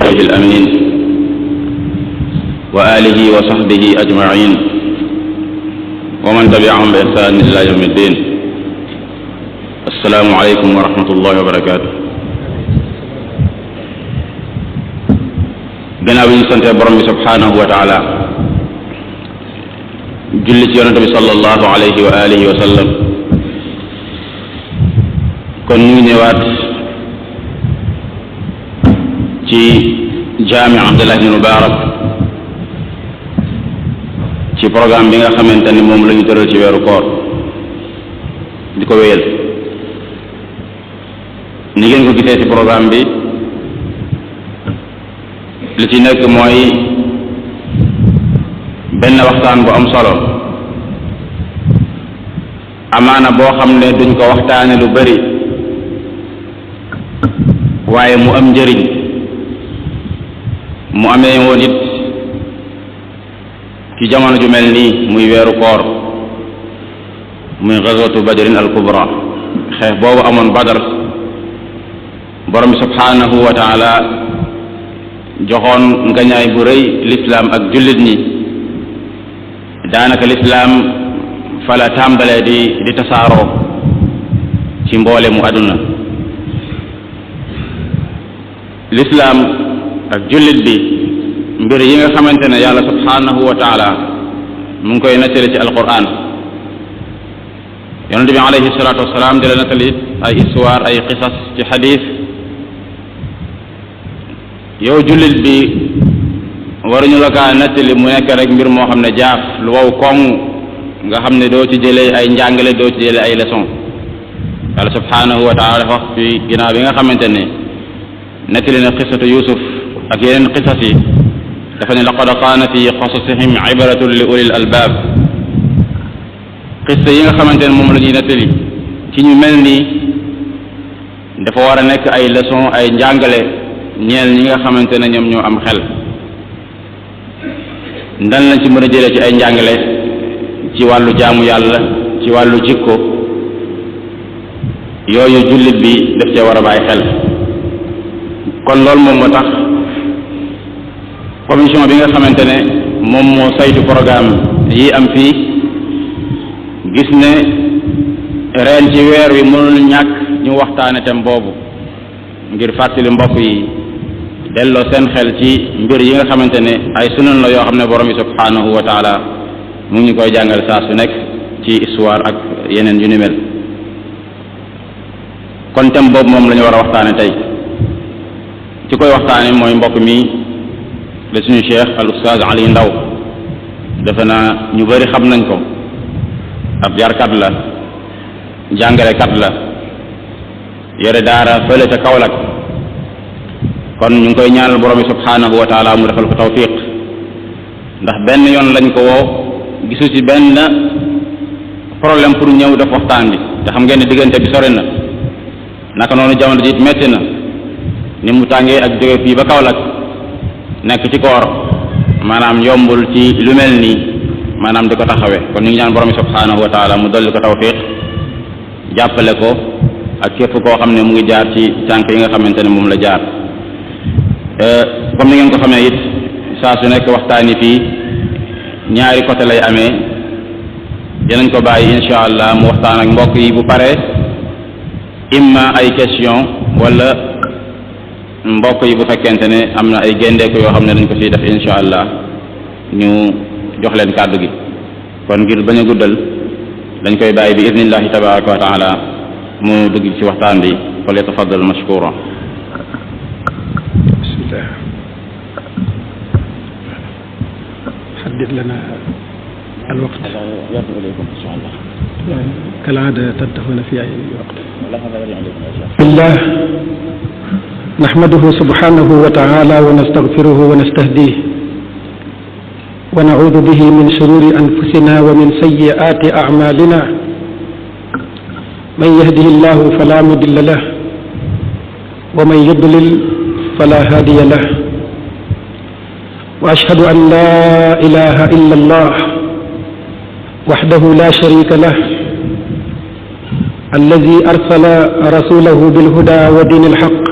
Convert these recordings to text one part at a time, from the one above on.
رسوله الأمين وآله وصحبه أجمعين ومن تبعهم بإحسان إلى يوم الدين. السلام عليكم ورحمة الله وبركاته. gannaaw bi ñu sante borom bi subhanahu wa taala julli ci yonente bi sallallahu alayhi wa alihi wa sallam, kon ñu ngi ñëwaat ci jaami Abdullah ibn Mubarak ci programme bi nga xamante ni moom la ñu tëral ci weeru koor di ko wéyal. ni ngeen ko gisee ci programme bi li ci nekk mooy benn waxtaan bu am solo, amaana boo xam ne duñ ko waxtaane lu bari waaye mu am njëriñ. mu amee woon it ci jamono ju mel nii muy weeru koor, muy gazwatu badrin al kubra, xeex boobu amoon Badar. borom bi subhanahu wa taala joxoon ngañaay bu rëy lislaam ak jullit ñi. daanaka lislaam fa la tàmbalee di tasaaroo ci mboole mu àdduna. lislaam ak jullit bi mbir yi nga xamante ne yàlla subhanahu wa taala mu ngi koy nettali ci alquran, yonent bi alayhi salaatu wasalaam di la nettali ay histoire, ay qisas ci xadis. yow jullit bi waruñu la kaa nettali mu nekk rek mbir moo xam ne jaaf lu wow koŋ nga xam ne doo ci jëlee ay njàngale, doo ci jëlee ay leçon. yàlla subhanahu wa taala dafa wax fi ginnaaw bi nga xamante ne nettali na qisatu Yusuf ak yeneen qisas yi, dafa ne laqad kaana fi qasasihim ibratun li ulil albaab. qissa yi nga xamante ne moom la ñuy nettali ci ñu mel nii dafa war a nekk ay leçon, ay njàngale ñeel ñi nga xamante ne ñoom ñoo am xel. ndan lañ ci mën a jëlee ci ay njàngale ci wàllu jaamu yàlla, ci wàllu jikko, yooyu jullit bi daf cee war a bàyyi xel. kon loolu moom moo tax commission bi nga xamante ne moom moo saytu programme yi am fii gis ne ren ci weer wi mënul ñàkk ñu waxtaane thème boobu ngir fàttali mbokk yi delloo seen xel ci mbir yi nga xamante ne ay sunan la yoo xam ne borom bi subhanahu wa taala mu ngi koy jàngal saa su nekk ci histoire ak yeneen yu ni mel. kon thème boobu moom la ñu war a waxtaane tey. ci koy waxtaane mooy mbokk mi la suñu cheikh al ustaaz Ali Ndaw. defe naa ñu bari xam nañ ko, ab jarkat la, jàngalekat la, yore daara fële ca Kaolack. kon ñu ngi koy ñaanal borom bi subhanahu wa taala mu defal ko tawfiq, ndax benn yoon lañ ko woo gisu ci benn problème pour ñëw def waxtaan bi. te xam ngeen ne diggante bi sori na, naka noonu jamono ji metti na ni mu tàngee ak jóge fii ba Kaolack nekk ci koor, maanaam yombul ci lu mel nii maanaam di ko taxawee. kon ñu ngi ñaan borom bi subhanahu wa taala mu dolli ko tawfiq, jàppale ko ak képp koo xam ne mu ngi jaar ci tànk yi nga xamante ne moom la jaar. comme ni ngeen ko xamee it saa su nekk waxtaan yi fii ñaari côté lay amee. dinañ ko bàyyi incha allah mu waxtaan ak mbokk yi, bu paree imma ay question wala mbokk yi bu fekkente ne am na ay géndeeku yoo xam ne dañ ko siy def incha allah ñu jox leen kàddu gi. kon ngir bañ a guddal dañ koy bàyyi bi idnillahi tabaraka wa taala mu dugg ci waxtaan bi. fal yatafaddal mashkura. bismillah. حدد لنا الوقت. يرجع إليكم إن شاء الله. كالعادة تنتهون في أي وقت. بالله نحمده سبحانه وتعالى ونستغفره ونستهديه ونعوذ به من شرور أنفسنا ومن سيئات أعمالنا. من يهده الله فلا مضل له ومن يضلل فلا هادي له. وأشهد أن لا إله إلا الله وحده لا شريك له الذي أرسل رسوله بالهدى ودين الحق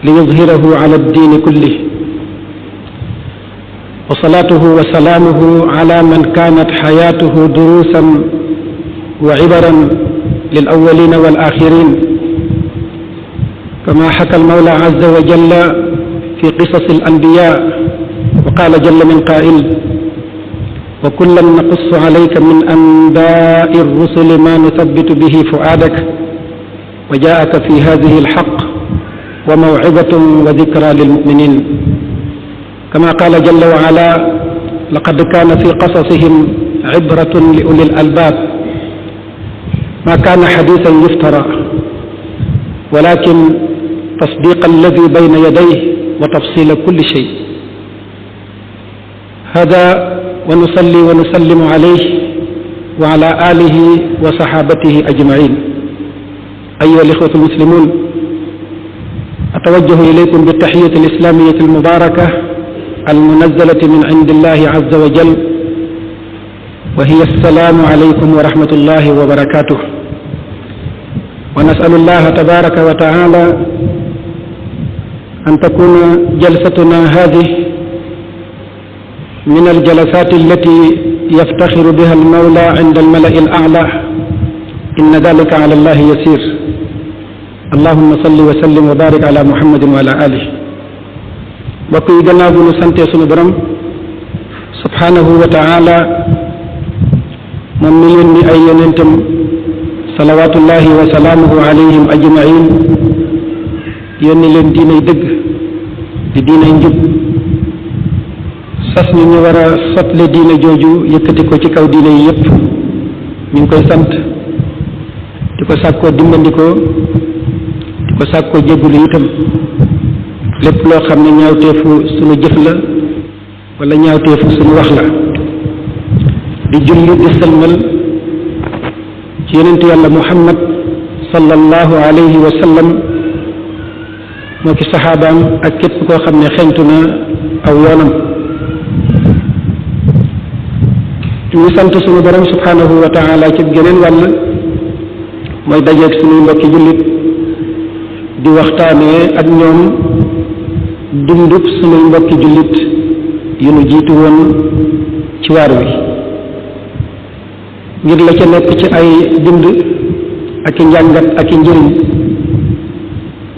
ليظهره على الدين كله وصلاته وسلامه على من كانت حياته دروسا وعبرا للأولين والآخرين كما حكى المولى عز وجل في قصص الأنبياء وقال جل من قائل وكلا نقص عليك من أنباء الرسل ما نثبت به فؤادك وجاءك في هذه الحق وموعظة وذكرى للمؤمنين كما قال جل وعلا لقد كان في قصصهم عبرة لأولي الألباب ما كان حديثا يفترى ولكن تصديق الذي بين يديه وتفصيل كل شيء هذا ونصلي ونسلم عليه وعلى آله وصحابته أجمعين أيها الإخوة المسلمون أتوجه إليكم بالتحية الإسلامية المباركة المنزلة من عند الله عز وجل وهي السلام عليكم ورحمة الله وبركاته ونسأل الله تبارك وتعالى أن تكون جلستنا هذه من الجلسات التي يفتخر بها المولى عند الملأ الأعلى إن ذلك على الله يسير اللهم صل وسلم وبارك على محمد وعلى آله mbokk yi gannaaw bu nu santee sunu borom subhanahu wa taala moom mi yónni ay yonentam salawatullahi wa salaamuhu alayhim ajmain yónni leen diinay dëgg di diinay njub sas ñu war a sotle diine jooju yëkkati ko ci kaw diine yi yépp ñu ngi koy sant di ko sàkkoo dimbandikoo di ko sàkkoo jéggulu itam lépp loo xam ne ñaawteefu sunu jëf la wala ñaawteefu sunu wax la di julli di sëlmal ci yonentu yàlla muhammad sallallahu alayhi wa sallam moo ki saxaabaam ak képp koo xam ne xeñtu na aw yoonam ñu sant sunu borom subhanahu wa taala ci geneen wàll mooy dajeeg sunuy mbokki jullit di waxtaanee ak ñoom dundub sunuy mbokki jullit yu nu jiitu woon ci waar wi ngir la ca nekk ci ay bind ak i njàngat ak i njëriñ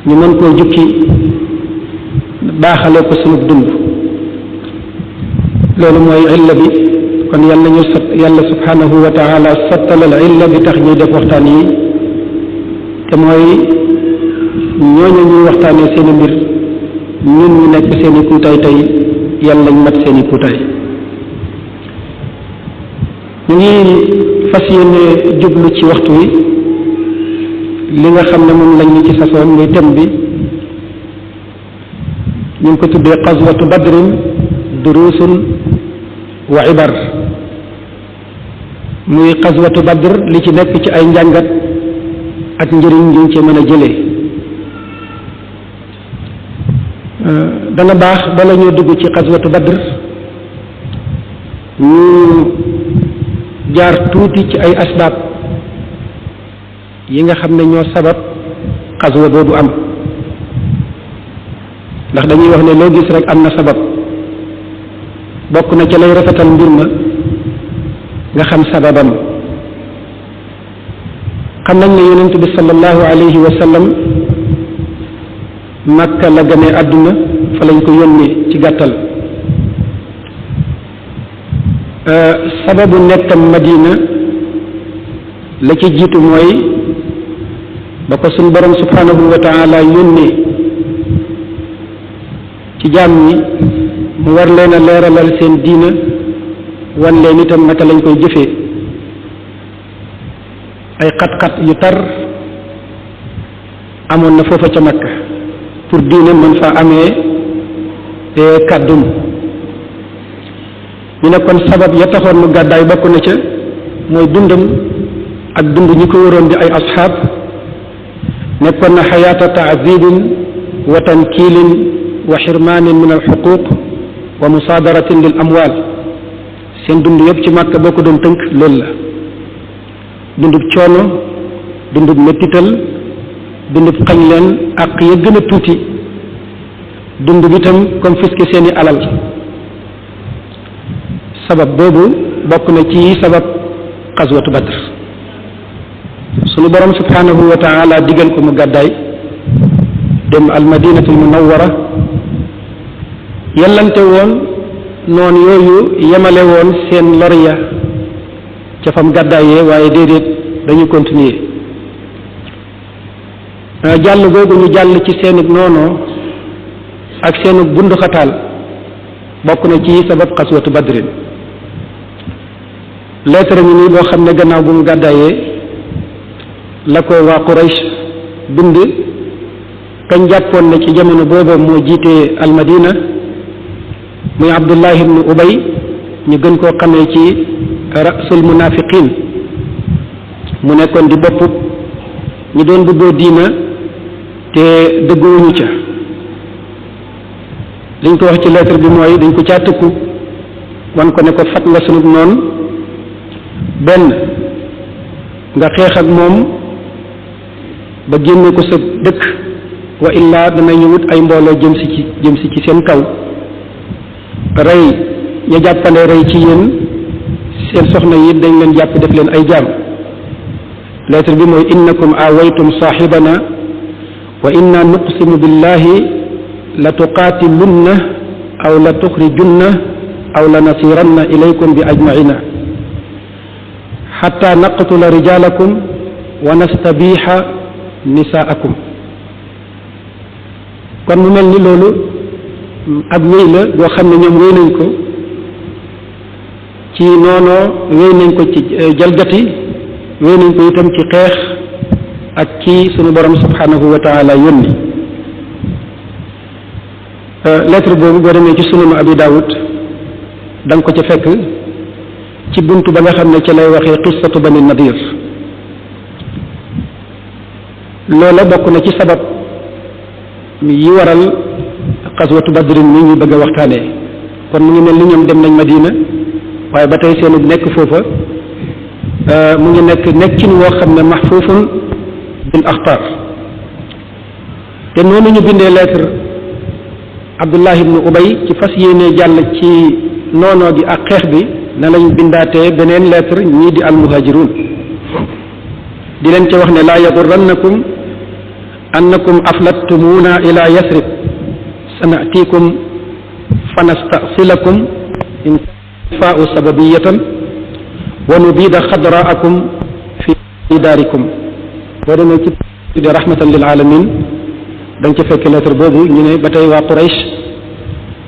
ñu mën koo jukki baaxale ko sunub dund loolu mooy illa bi kon yàlla ñu yàlla subhanahu wa taala sottalal illa bi tax ñuy def waxtaan yi te mooy ñooñu ñuy waxtaanee seeni mbir ñun ñu nekk seeni kuutaay tey yàlla ñu mat seeni kuutaay ñu ngi fas yéene jublu ci waxtu wi li nga xam ne moom lañ ñu ci sasoon muy thème bi ñu ngi ko tuddee qazwatu badrin durusun wa ibar muy qazwatu badr li ci nekk ci ay njàngat ak njëriñ yuñ ci mën a jëlee dana baax bala ñoo dugg ci qazwatu badr ñu jaar tuuti ci ay asbaab yi nga xam ne ñoo sabab qazwa boobu am ndax dañuy wax ne loo gis rek am na sabab bokk na ca lay rafetal mbir ma nga xam sababam xam nañ ne yonent bi sallallahu alayhi wa sallam Makka la gane àdduna fa lañ ko yónnee ci gàttal sababu nekkam Madina la ci jiitu mooy ba ko suñ borom subhanahu wa taala yónnee ci jaam ñi mu war leen a leeralal seen diina wan leen itam naka lañ koy jëfee ay xat-xat yu tar amoon na foofa ca Makka pour diine mën fa amee kàddum ñu ne kon sabab ya taxoon mu gàddaay bokk na ca mooy dundam ak dund ñi ko waroon di ay asxaab nekkoon na xayaata taadibin wa tankilin wa xirmaanin min alxuquq wa musaadaratin lil amwal seen dund yëpp ci Makka boo ko doon tënk loolu la dundub coono dundub mettital dundub xañ leen ak ya gën a tuuti dund bi tam confisqué seeni alal. sabab boobu bokk na ci sabab xaswatu Badr. sunu borom subhanahu wa taala digal ko mu gàddaay dem almadinatul munawwara yellante woon noonu yooyu yemale woon seen lor ya ca fam gàddaayee waaye déedéet dañu continuer jàll googu ñu jàll ci seenug noonoo ak seenug bunduxataal bokk na ci sabab xaswatu badrin lettre mi nii boo xam ne gannaaw bu mu gàddaayee la ko waa Quraysh bind kañ jàppoon ne ci jamono booba moo jiitee almadina muy Abdullah ibnu Ubay ñu gën koo xamee ci rasul munafiqin mu nekkoon di bopp ñu doon buddoo diina te dëgguwuñu ca liñ ko wax ci lettre bi mooy dañ ko caa tëkku wan ko ne ko fat nga sunub noonu benn nga xeex ak moom ba génne ko sa dëkk wa illaa danañu wut ay mbooloo jëm si ci seen kaw rey ña jàppande rey ci yéen seen soxna yi dañ leen jàpp def leen ay jaam lettre bi mooy innakum awaytum saaxibana wa inna nuqsimu billahi la tuqaatilunna aw la tuxrijunna aw la nasiranna ilaykum bi ajmaina xatta naqtula rijalakum wa nastabixa nisaakum kon mu mel ni loolu ab wéy la boo xam ne ñoom wéy nañ ko ci noonoo wéy nañ ko ci jalgati wéy nañ ko itam ci xeex ak ci sunu borom subhanahu wa taala yónni lettre boobu boo demee ci sunanu abi daawud da nga ko ca fekk ci bunt ba nga xam ne ca lay waxee qissatu bani nadir loola bokk na ci sabab yi waral xaswatu badrin mi ñu bëgg a waxtaanee kon mu ngi mel ni ñoom dem nañ Madina waaye ba tey seenu nekk foofa mu ngi nekk nekkin woo xam ne mahfuufun bil axtaar te noonu ñu bindee lettre Abdullah ibnu Ubay ci fas yéene jàll ci noonoo gi ak xeex bi na lañ bindaatee beneen lettre ñii di almuhajirun di leen ca wax ne laa yagurrannakum annakum aflattumuuna ila yasrib sanatikum fanastasilakum in faau sababiyatan wa nubida xadraakum fi daarikum boo demee ci tudde rahmatan lil alamin da nga ca fekk lettre boobu ñu ne ba tey waa Quraysh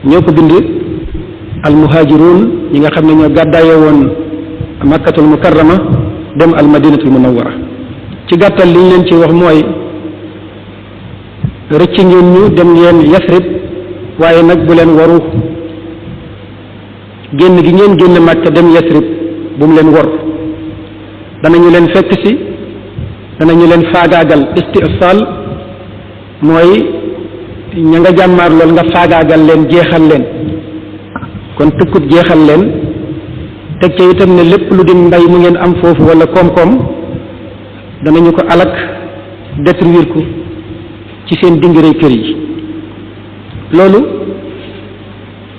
ñoo ko bind almuhaajiruun ñi nga xam ne ñoo gàddaaye woon makkatul mukarrama dem almadinatul munawwara ci gàttal li ñu leen ci wax mooy rëcc ngeen ñu dem ngeen yasrib waaye nag bu leen waru génn gi ngeen génn Makka dem yasrib bu mu leen war danañu leen fekk si danañu leen faagaagal istisal mooy ña nga jàmmaar lool nga faagaagal leen jeexal leen kon tëkkut jeexal leen teg ca itam ne lépp lu di mbay mu ngeen am foofu wala koom-koom danañu ko alak détruire ko ci seen dingirey kër yi loolu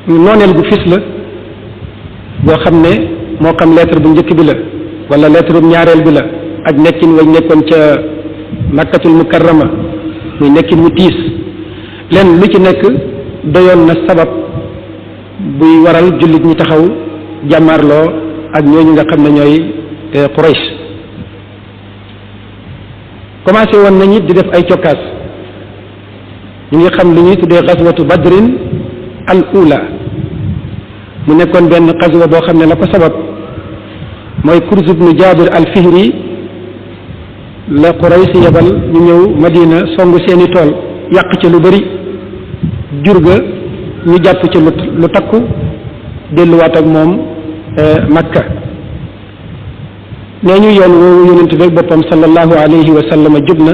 nooneel gu fis la boo xam ne moo xam lettre bu njëkk bi la wala lettre bu ñaareel bi la ak nekkin wañ nekkoon ca makkatul mukarrama muy nekkin wu tiis leen lu ci nekk doyoon na sabab buy waral jullit ñi taxaw jàmmaarloo ak ñooñu nga xam ne ñooy Quraysh commencé woon nañu di def ay cokkaas ñu ngi xam li ñuy tuddee xaswatu badrin al ula mu nekkoon benn xaswa boo xam ne la ko sabab mooy Kurz ibnu Jaabir al Fihri la Quraysh yebal ñu ñëw Madina songu seeni tool yàq ca lu bari jur ga ñu jàpp ca lu takku delluwaat ak moom Makka nee ñu yoon woowu yonent bi boppam sallallahu alayhi wa sallam jóg na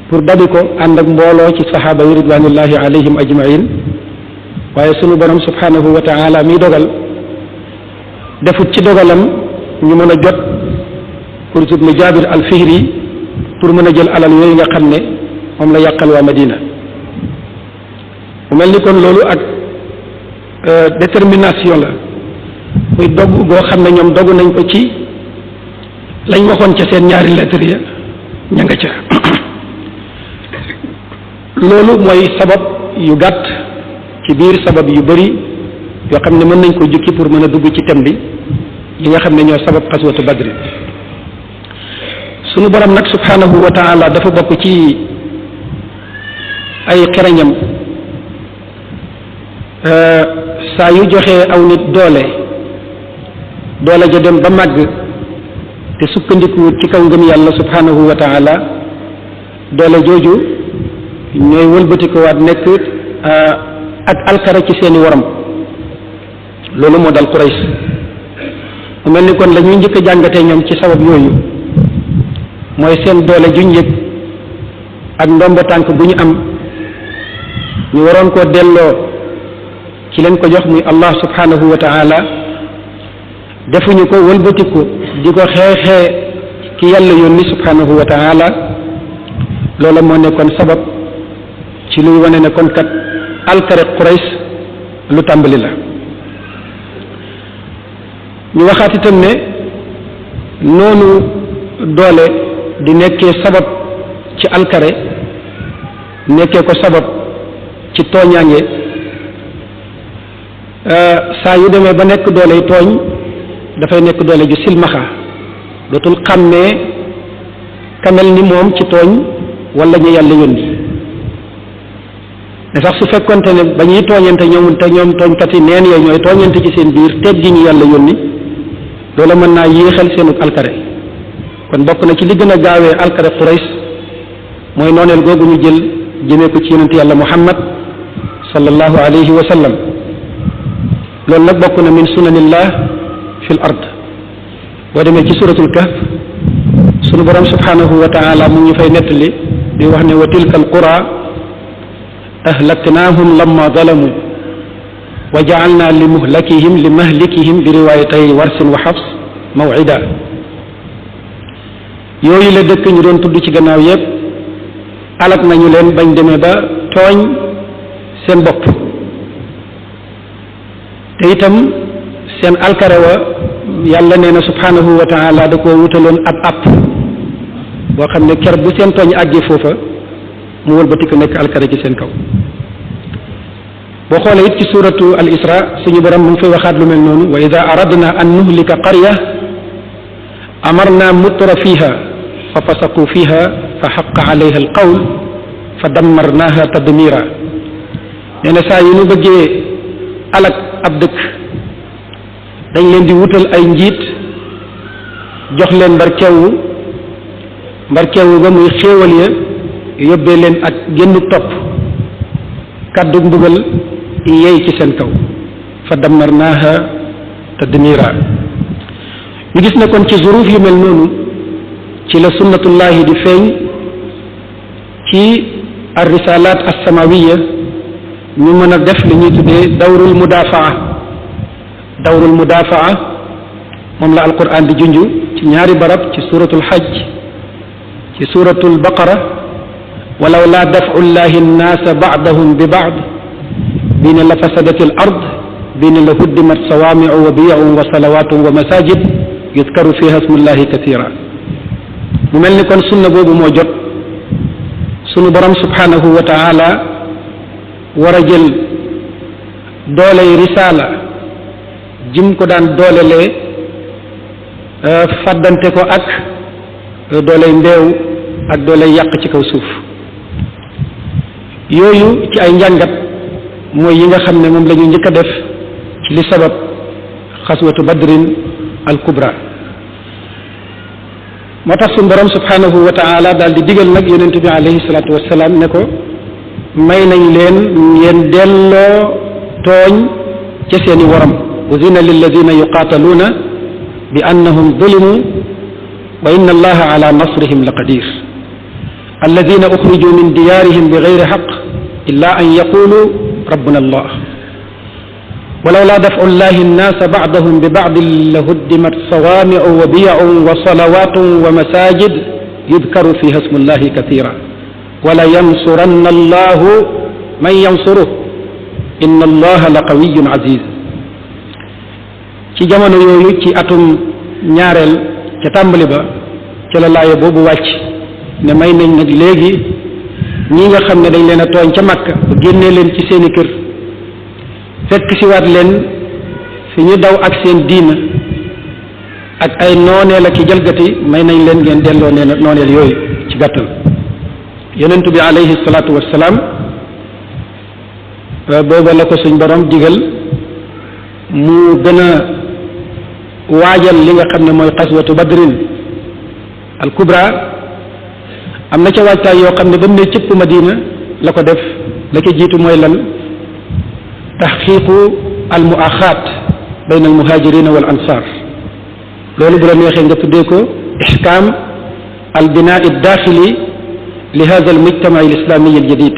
pour dabi ko ànd ak mbooloo ci saxaaba yi ridwanullahi alayhim ajmain waaye sunu borom subhanahu wa taala miy dogal defut ci dogalam ñu mën a jot Kurz ibnu Jaabir al Fihri pour mën a jël alal yooyu nga xam ne moom la yàqal waa Madina mel ni kon loolu ak détermination la muy dogg goo xam ne ñoom dogg nañ ko ci lañ waxoon ca seen ñaari lettre ya ña nga ca loolu mooy sabab yu gàtt ci biir sabab yu bari yoo xam ne mën nañ ko jukki pour mën a dugg ci thème bi yi nga xam ne ñoo sabab xaswatu badri sunu borom nag subhanahu wa taala dafa bokk ci ay xereñam saa yu joxee aw nit doole ja dem ba màgg te sukkandikuwut ci kaw ngëm yàlla subhanahu wa taala doole jooju ñooy wëlbatikuwaat nekk ak alkara ci seeni waram loolu moo dal Quraysh mu mel ni kon la ñuy njëkk a jàngatee ñoom ci sabab yooyu mooy seen doole juñ yëg ak ndombo tànk bu ñu am ñu waroon koo delloo ci leen ko jox muy Allah subhanahu wa taala defuñu ko wëlbatiku di ko xeexee ki yàlla yónni subhanahu wa taala loola moo nekkoon sabab ci luy wane ne kon kat alkare Quraysh lu tàmbali la ñu waxaat itam ne noonu doole di nekkee sabab ci alkare nekkee ko sabab ci tooñaange saa yu demee ba nekk doole yi tooñ dafay nekk doole ju silmaxa dootul xàmmee kamel ni moom ci tooñ wala ñu yàlla yónni ne sax su fekkonte ne ba ñuy tooñante ñoom tooñkat yi neen yooyu ñooy tooñante ci seen biir teeg gi ñu yàlla yónni loola mën naa yéexal seenu alkare kon bokk na ci li gën a gaawee alkare Quraysh mooy nooneel googu ñu jël jëmee ko ci yonent yàlla Muhammad sallallahu alayhi wa sallam loolu nag bokk na min sunanillah fi l ard boo demee ci suratul kahf sunu borom subhanahu wa taala mu ngi fay nettali di wax ne wa tilka al qura ahlaknahum lamma zalamu wa jaalna li mahlikihim bi riwayatay warsin wa xafs mawida yooyu la dëkk ñu doon tudd ci gannaaw yépp alak nañu leen bañ demee ba tooñ seen bopp te itam seen alkare wa yàlla nee na subhanahu wa taala da koo wutaloon ab app boo xam ne ker bu seen tooñ àggee foofa mu wëlbati ko nekk alkare ci seen kaw boo xoolee it ci suratu al isra suñu borom mu ngi fay waxaat lu mel noonu wa ida aradna an nuhlika qarya amarna mutra fiha fa fasaqu fiha fa xaqa alayha al qawl fa dammarnaha tadmira nee na saa yu ñu bëggee alak ab dëkk dañ leen di wutal ay njiit jox leen mbarkeewu ba muy xéewal ya yóbbee leen ak génnu topp kàddu mbugal yey ci seen kaw fa dammarnaha tadmira ñu gis ne kon ci zuruf yu mel noonu ci la sunnatullahi di feeñ ci ar risalat as-samawiya ñu mën a def li ñuy tuddee dawrul mudafaa moom la alquran di junj ci ñaari barab ci suratul hajj ci suratul baqara walaw laa daf'u llahi nnaasa ba'dahum bi ba'd bii ne la fasadati al ard bii ne la huddimat sawaami'u wa biya'un wa salawatun wa masajid yuzkaru fiha ismullahi kathira mu mel ni kon sunna boobu moo jot sunu borom subhanahu wa taala war a jël dooley risaala jim ko daan doolelee fàddante ko ak dooley mbeew ak dooley yàq ci kaw suuf yooyu ci ay njàngat mooy yi nga xam ne moom la ñu njëkk a def ci li sabab xaswatu badrin al kubra moo tax suñu borom subhanahu wa taala daal di digal nag yonent bi alayhi salaatu wassalaam ne ko may nañ leen ngeen delloo tooñ ca seeni waram uzina lilladina yuqaataluuna bi annahum zulimu wa inna allaha ala nasrihim la qadir alladina uxrijuu min diyaarihim bi gayri xaq illa an yaqulu rabbuna allah ولولا دفع الله الناس بعضهم ببعض لهدمت صوامع وبيع وصلوات ومساجد يذكر فيها اسم الله كثيرا ولينصرن الله من ينصره inna allaha la qawiyyun aziz. ci jamono yooyu ci atum ñaareel ca tàmbali ba ca la laaya boobu wàcc ne may nañ nag léegi ñi nga xam ne dañ leen a tooñ ca Makka ba génnee leen ci seeni kër fekk si waat leen fi ñu daw ak seen diina ak ay nooneel ak i jalgati may nañ leen ngeen delloo nee na nooneel yooyu ci gàttal. yonent bi alayhi salaatu wassalaam booba la ko suñ borom digal mu gën a waajal li nga xam ne mooy xaswatu badrin al kubra. am na ca waajtaay yoo xam ne ba mu ne cëpp Madina la ko def la ca jiitu mooy lan taxqiqu al muaxaat bayna al muhajirina wal ansar. loolu bu la neexee nga tuddee ko ixkaam al binaa al daaxili li hada al mujtama al islami al jadid.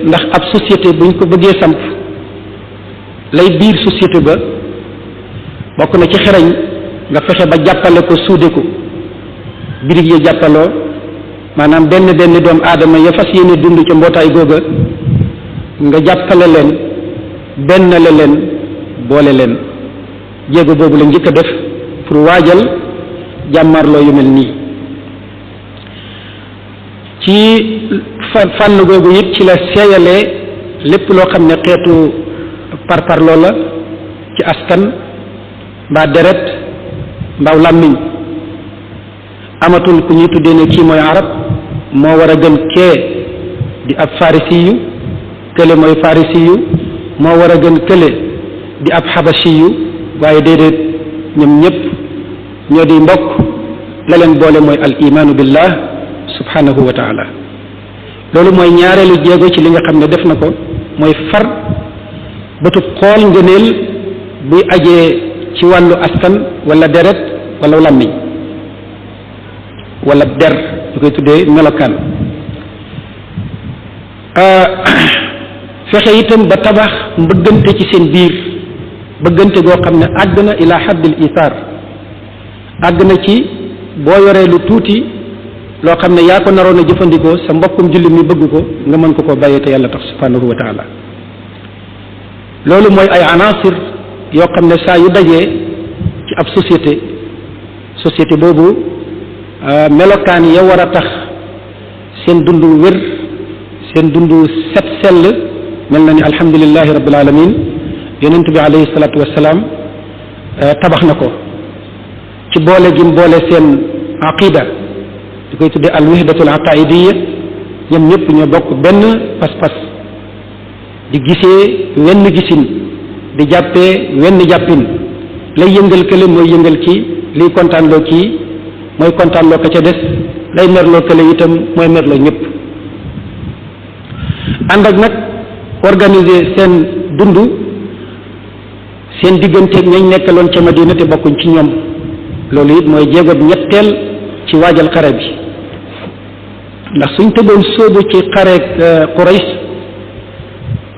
ndax ab société buñ ko bëggee samp lay biir société ba bokk na ci xereñ nga fexe ba jàppale ko suude ko birig yi jàppaloo maanaam benn doom aadama ya fas yéene dund ca mbootaay googa nga jàppale leen benn la leen boole leen. jéego boobu la njëkk a def pour waajal jàmmarloo yu mel nii. ci fànn googu it ci la seeyalee lépp loo xam ne xeetu parparloo la ci askan mbaa deret mbaaw làmmiñ. amatul ku ñuy tuddee ne kii mooy arab moo war a gën kee di ab farisiyu kële mooy farisiyu moo war a gën kële di ab xabasiyu waaye déedéet ñoom ñëpp ñoo di mbokk la leen boole mooy al imaanu billah subhanahu wa taala. loolu mooy ñaareelu jéego ci li nga xam ne def na ko mooy far bëtub xool ngëneel buy ajee ci wàllu askan wala deret wala làmmiñ wala der ñu koy tuddee melokaan. fexe itam ba tabax mbëggante ci seen biir bëggante goo xam ne àgg na ila haddil isaar àgg na ci boo yoree lu tuuti loo xam ne yaa ko naroon a jëfandikoo sa mbokkum jullit mi bëgg ko nga mën ko koo bàyyee te yàlla tax subhanahu wa taala. loolu mooy ay anasir yoo xam ne saa yu dajee ci ab société boobu melokaan ya war a tax seen dund wér seen dund set sell mel na ni alhamdulillahi rabbil alamin yonent bi alayhi salaatu wassalaam tabax na ko ci boole gi mu boole seen aqida di koy tuddee al wahdatul aqaidiya ñoom ñëpp ñoo bokk benn pas-pas di gisee wenn gisin di jàppee wenn jàppin lay yëngal kële mooy yëngal kii liy kontaanloo kii mooy kontaanloo ka ca des lay merloo kële itam mooy merloo ñëpp. ànd ak nag organiser seen dund seen digganteeg ñañ nekkaloon ca Madina te bokkuñ ci ñoom loolu it mooy jéego ñetteel ci waajal xare bi. ndax suñ tëboon sóobu ci xareeg Quraysh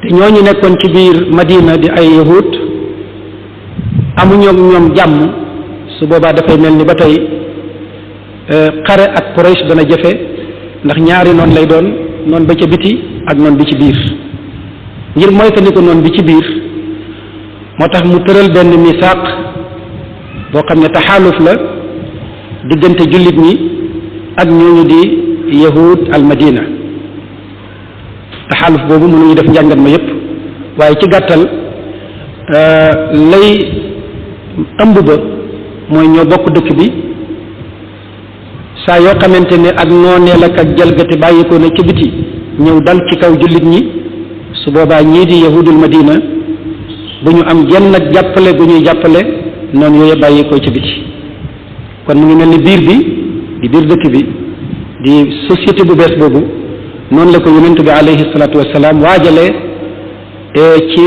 te ñooñu nekkoon ci biir Madina di ay yahud amuñoo ñoom jàmm su boobaa dafay mel ni ba tey xare ak Quraysh dana jafe ndax ñaari noon lay doon noon ba ca biti ak noon bi ci biir. ngir moytandiku noon bi ci biir moo tax mu tëral benn misaaq boo xam ne taxaaluf la diggante jullit ñi ak ñooñu di yahud al madina. taxaaluf boobu mënuñu def njàngat ma yépp waaye ci gàttal lay ëmb ba mooy ñoo bokk dëkk bi saa yoo xamante ne ak nooneel ak jalgati bàyyikoo na ci biti ñëw dal ci kaw jullit ñi su boobaa ñii di yahudul madina bu ñu am genn ak jàppale gu ñuy jàppale noonu yooyu bàyyikoo ci biti. kon mu ngi mel ni biir bi di biir dëkk bi di société bu bees boobu noonu la ko yonent bi alayhi salaatu wassalaam waajalee ci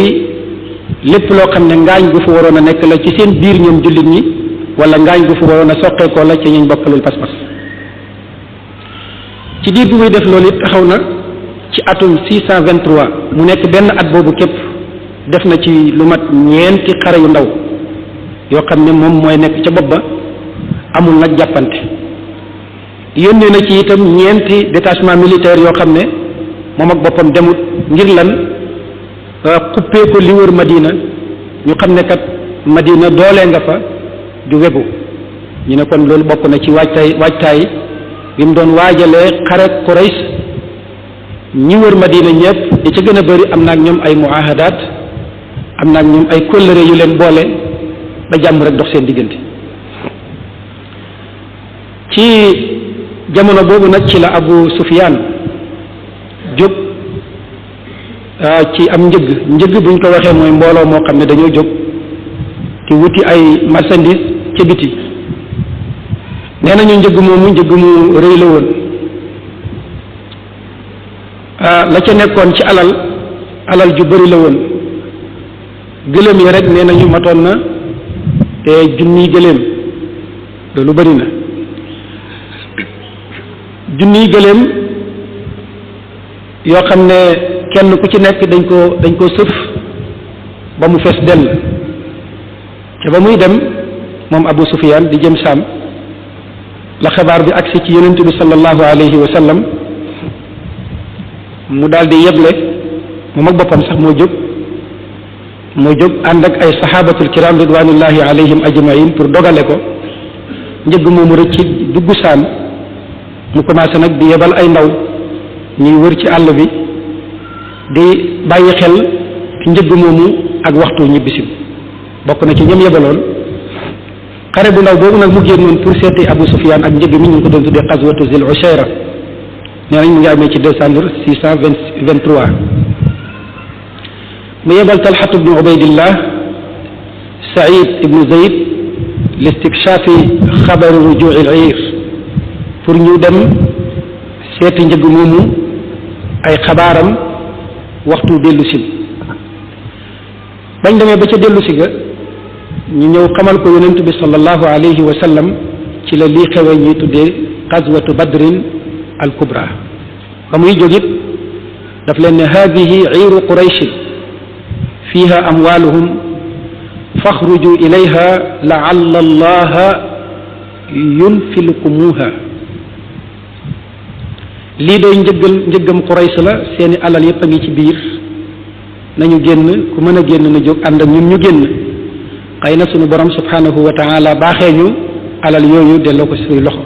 lépp loo xam ne ngaañ gu fa waroon a nekk la ci seen biir ñoom jullit ñi wala ngaañ gu fa waroon a soqeekoo la ci ñu bokkalul pas-pas. ci diir bi muy def loolu it taxaw na ci atum 623 mu nekk benn at boobu képp def na ci lu mat ñeenti xare yu ndaw yoo xam ne moom mooy nekk ca bopp ba amul nag jàppante. yónnee na ci itam ñeenti détachement militaire yoo xam ne moom ak boppam demut ngir lan xuppee ko li wër Madina ñu xam ne kat Madina doole nga fa du wegu ñu ne kon loolu bokk na ci waajtaay bi mu doon waajalee xare Quraysh ñi wër Madina ñëpp di ca gën a bëri am na ak ñoom ay muahadaat am na ak ñoom ay kóllëre yu leen boole ba jàmm rek dox seen diggante. ci jamono boobu nag ci la Abu Sufyaan jóg ci am njëgg buñ ko waxee mooy mbooloo moo xam ne dañoo jóg te wuti ay marchandise ca biti nee nañu njëgg moomu njëgg mu rëy la woon la ca nekkoon ci alal ju bari la woon gëléem yi rek nee nañu matoon na te junniy gëléem loolu bari na junniy gëléem yoo xam ne kenn ku ci nekk dañ ko sëf ba mu fees dell te ba muy dem moom Abu Sufyaan di jëm Saam la xabaar bi agsi ci yonent bi sallallahu alayhi wa sallam mu daal di yeble moom ak boppam sax moo jóg ànd ak ay saxaabatul kiram ridwanullahi alayhim ajmain pour dogale ko njëgg moomu rëcc dugg Saam mu commencé nag di yebal ay ndaw ñuy wër ci àll bi di bàyyi xel ci njëgg moomu ak waxtu ñibbisim bokk na ci ñoom yebaloon xare bu ndaw boobu nag mu génnoon pour seeti Abu Sufyaan ak njëgg mi ñu ngi ko doon tuddee xaswatu Zil Ushayra nee nañ mu ngi amee ci décembre 623 mu yebal Talhat ibnu Ubaydillah Saïd ibnu Zayd listikshaafi xabari rujuu al-iir pour ñu dem seeti njëgg moomu ay xabaaram waxtu dellu si bañ demee ba ca dellu si ga ñu ñëw xamal ko yonent bi sallallahu alayhi wa sallam ci la lii xewe ñuy tuddee xazwatu badrin al kubra ba muy jógit daf leen ne haadihi iiru qurayshin fiiha amwaaluhum faxruju ilayha laalla allaha yunfilkumuha lii doy njëggam Quraysh la seeni alal yépp a ngi ci biir nañu génn ku mën a génn na jóg ànd ak ñun ñu génn xëy na sunu borom subhanahu wa taala baaxee ñu alal yooyu delloo ko suñuy loxo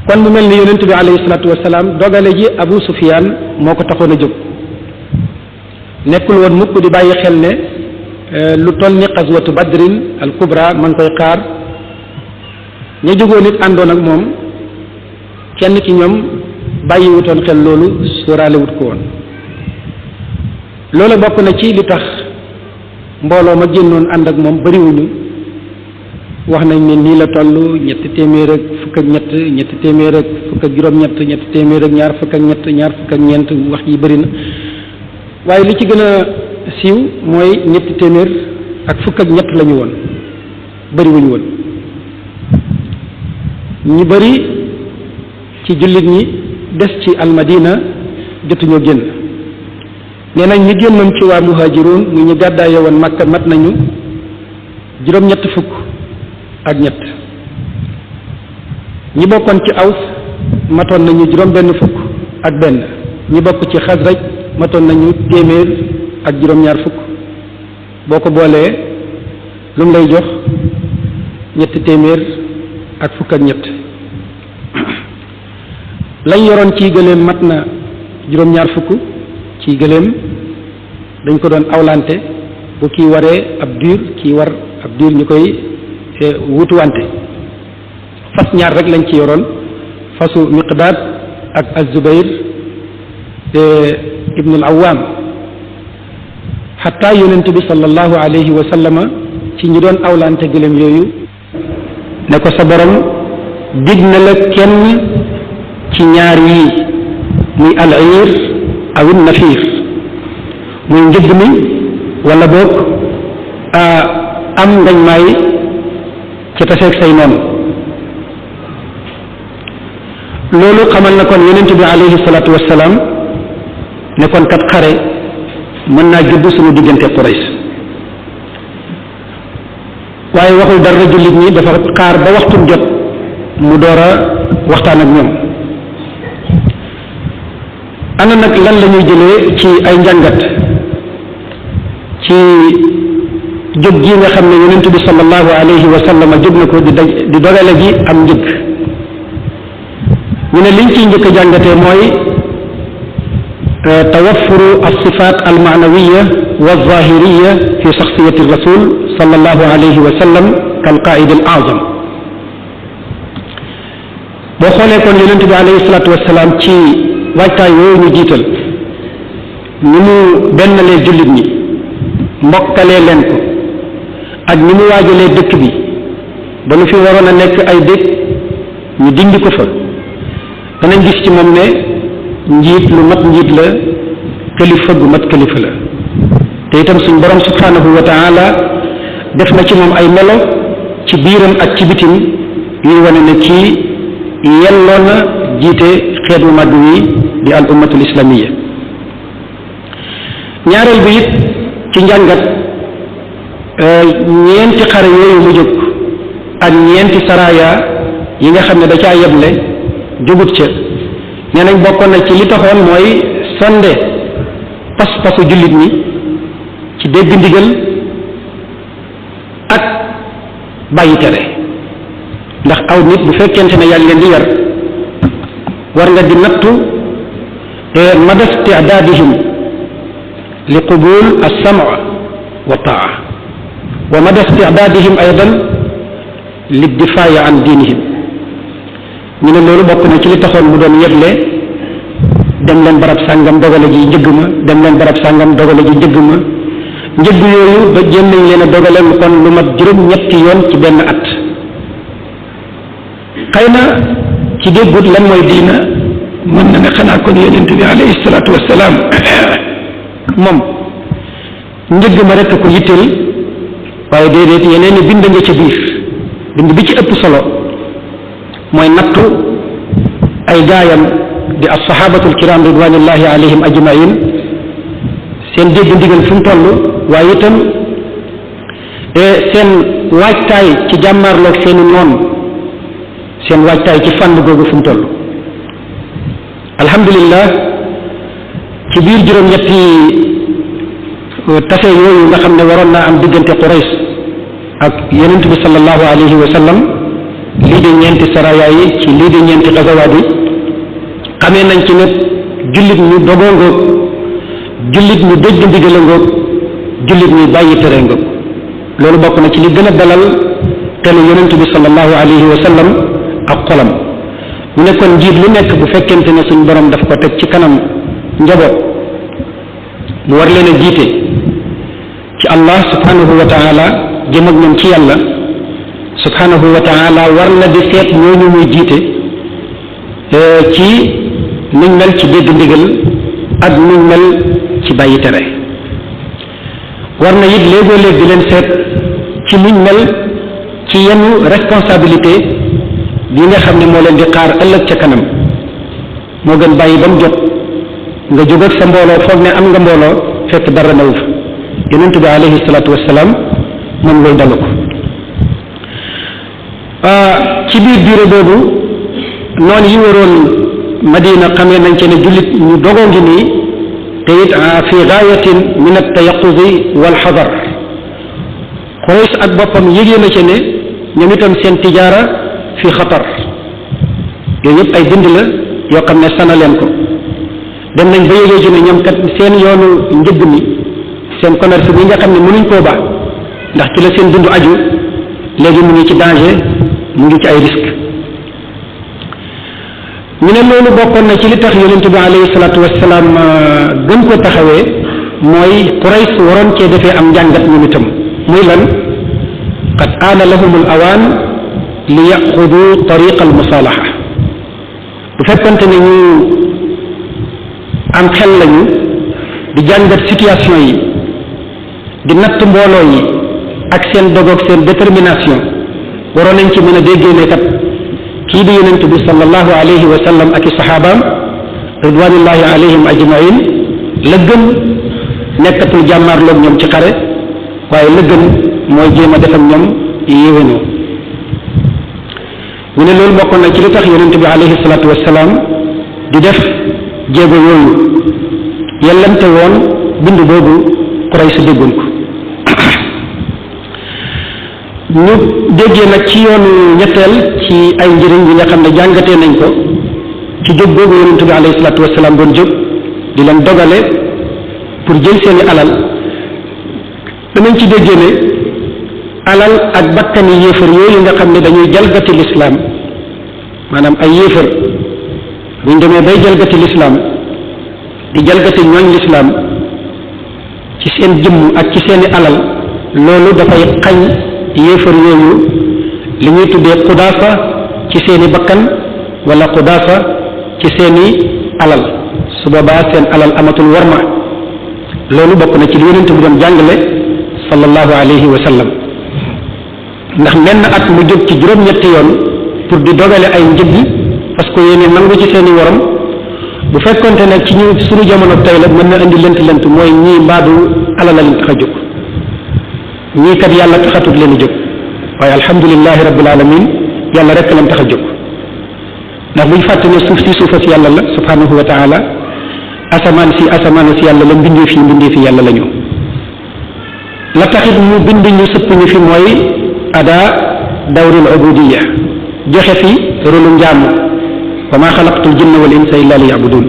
kon mu mel ni yonent bi alayhi salaatu wasalaam dogale ji Abu Sufyaan moo ko taxoon a jóg nekkul woon mukk di bàyyi xel ne lu toll ni xaswatu badrin al kubra ma ngi koy xaar ña jógoon nit àndoon ak moom kenn ki ñoom bàyyiwutoon xel loolu sóoraalewut ko woon loolu bokk na ci li tax mbooloo ma génnoon ànd ak moom bariwuñu wax nañ ne nii la toll ñetti téeméer ak fukk ak ñetti téeméer ak fukk ak juróom-ñett ñetti téeméer ak ñaar fukk ak ñett ñaar fukk ak ñeent wax yi bëri na waaye li ci gën a siiw mooy ñetti téeméer ak fukk ak ñett lañu woon bariwuñu woon ñi bari ci jullit ñi des ci almadina jotuñoo génn nee nañ ñi génnoon ci waa muhaajiroon mu ñu gàddaaye woon Makka mat nañu juróom-ñett fukk ak ñett ñi bokkoon ci aws matoon nañu juróom-benn fukk ak benn ñi bokk ci xasraj matoon nañu téeméer ak juróom-ñaar fukk boo ko boolee lu mu lay jox ñetti téeméer ak fukk ak ñett lañ yoroon ci gëléem mat na juróom-ñaar fukk ci gëléem dañ ko doon awlante bu kii waree ab diir kii war ab diir ñu koy wutuwante fas ñaar rek lañ ci yoroon fasu Miqdaad ak Az-Zubayr ibn al-Awwam xataa yonent bi sallallahu alayhi wa sallama ci ñi doon awlante gëléem yooyu ne ko sa borom dig na la kenn ci ñaar yii muy al-iir aw an-nafiir muy njëgg mi wala boog am ngañ maay ci taseeg say noonu loolu xamal na kon yonent bi alayhi salaatu wassalaam ne kon kat xare mën naa judd suñu diggante Quraysh waaye waxul dara jullit ñi dafa xaar ba waxtum jot mu door a waxtaan ak ñoom ana nag lan la ñuy jëlee ci ay njàngat ci jóg gi nga xam ne yonent bi sallallahu alayhi wa sallam jóg na ko di dogale ji am njëg ñu ne liñ ciy njëkk a jàngatee mooy tawaffuru alsifat almaanawiya walzahiriya fi shaxsiyati rasul sallallahu alayhi wa sallam kalqaid al azam boo xoolee kon yonent bi alayhi salatu wasalaam ci waajtaay yooyu ñu jiital ni mu bennalee jullit ñi mbokkalee leen ko ak ni mu waajalee dëkk bi ba nu fi waroon a nekk ay dëkk ñu dindi ko fa danañ gis ci moom ne njiit lu mat njiit la kilifa gu mat kilifa la te itam suñ borom subhanahu wa taala def na ci moom ay melo ci biiram ak ci bitim yuy wane ne kii yelloo na jiite xeet wu màgg wi di al ummatul islamiya ñaareel bi it ci njàngat ñeenti xare yooyu mu jóg ak ñeenti saraya yi nga xam ne da caa yeble jógut ca nee nañ bokkoon na ci li taxoon mooy sonde pas-pasu jullit ñi ci dégg ndigal ak bàyyi tere ndax aw nit bu fekkente ne yàlla leen di yar war nga di nattu mada istidaadihim li qubul as-sam' wa taa wa mada istidaadihim aydan li difaa'i an diinihim ñu ne loolu bokk na ci li taxoon mu doon yeble dem leen barab sàngam dogale ji njëgg ma dem leen barab sàngam dogale ji njëgg ma njëgg yooyu ba jéem nañ leen a dogale kon lu mat juróom-ñetti yoon ci benn at xëy na ci déggut lan mooy diina mën na ne xanaa kon yonent bi alayhi salaatu wassalaam moom njëgg ma rekk ko yitteel waaye déedéet yeneen i bind nga ca biir bind bi ci ëpp solo mooy nattu ay gaayam di assahabatul kiram ridwanillahi alayhim ajmain seen dégg ndigal fu mu toll waaye itam seen waajtaay ci jàmmaarloog seeni noon seen waajtaay ci fànn googu fu mu toll alhamdulillah ci biir juróom-ñetti tase yooyu nga xam ne waroon naa am diggante Quraysh ak yonent bi sallallahu alayhi wa sallam lii de ñeenti saraya yi ci lii de ñeenti gazawaat yi xamee nañ ci ne jullit ñu dogoo ngoog jullit ñu dégg ndigal ngoog jullit ñu bàyyi tere ngoog loolu bokk na ci li gën a dalal telu yonent bi sallallahu alayhi wa sallam ak xolam mu ne kon njiit lu nekk bu fekkente ne suñ borom daf ko teg ci kanam njaboot mu war leen a jiite ci Allah subhanahu wa taala jëm ak ñoom ci yàlla subhanahu wa taala war na di seet ñooñu muy jiite ci nuñ mel ci dégg ndigal ak nuñ mel ci bàyyi tere war na it léegoo léeg di leen seet ci nuñ mel ci yenn responsabilité bi nga xam ne moo leen di xaar ëllëg ca kanam moo gën bàyyi ba mu jot nga jóg ak sa mbooloo foog ne am nga mbooloo fekk dara newu fa yonent bi alayhi salaatu wassalaam moom loolu dalu ko ci biir durée boobu noonu yi waroon Madina xamee nañ ci ne jullit ñu dogoo ngi nii te it fi gaayatin min at-tayaquzi wal xadar Quraysh ak boppam yëgee na ci ne ñoom itam seen tijaara fi xatar yooyu yëpp ay bind la yoo xam ne sana leen ko dem nañ ba yëgee ci ne ñoom kat seen yoonu njëgg mi seen commerce bi nga xam ne mënuñ koo baax ndax ci la seen dund aju léegi mu ngi ci danger mu ngi ci ay risque ñu ne loolu bokkoon na ci li tax yonent bi alayhi salaatu wassalaam gën ko taxawee mooy Quraysh waroon cee defee am njàngat ñoom itam muy lan qad aana lahum al awaan li yaxudu tariqa al musalaha bu fekkante ne ñu am xel lañu di jàngat situation yi di natt mbooloo yi ak seen dogoog seen détermination waroon nañ ci mën a déggee ne kat kii di yonent bi sallallahu alayhi wa sallam ak i saxaabaam ridwanullahi alayhim ajmain la gën nekkatul jàmmaarloog ñoom ci xare waaye la gën mooy jéem a def ak ñoom yéwénoo ñu ne loolu bokkoon na ci li tax yonent bi alayhi salaatu wassalaam di def jéego yooyu yellante woon bind boobu Quraysh déggoon ko ñu déggee nag ci yoonu ñetteel ci ay njëriñ yi nga xam ne jàngatee nañ ko ci jóg boobu yonent bi alayhi salaatu wasalaam doon jóg di leen dogale pour jël seeni alal danañ ci déggee ne alal ak bakkani yéefar yooyu nga xam ne dañuy jalgati lislaam maanaam ay yéefar buñ demee bay jalgati lislaam di jalgati ñooñ lislaam ci seen jëmm ak ci seeni alal loolu dafay xañ yéefar yooyu li ñuy tuddee xudaafa ci seeni bakkan wala xudaafa ci seeni alal su boobaa seen alal amatul warma loolu bokk na ci li yonent bi doon jàngale sallallahu alayhi wa sallam ndax menn at mu jóg ci juróom-ñetti yoon pour di dogale ay njëg yi parce que yéen nangu ci seeni waram bu fekkonte nag ci ñu suñu jamono tey la mën na indi lënt mooy ñii mbaadu alal la leen tax a jóg ñii kat yàlla taxatut leen a jóg waaye alhamdulilahi rabbil alamin yàlla rek leen tax a jóg ndax buñ fàtte ne suuf si suufa si yàlla la subhanahu wa taala asamaan si yàlla la mbindee fi yàlla la ñu la taxit mu bind ñu sëpp ñu fi mooy ada dawril ubudiya joxe fi rôlu njaamu wa maa xalaqtul jinna wal insa illa li yabudun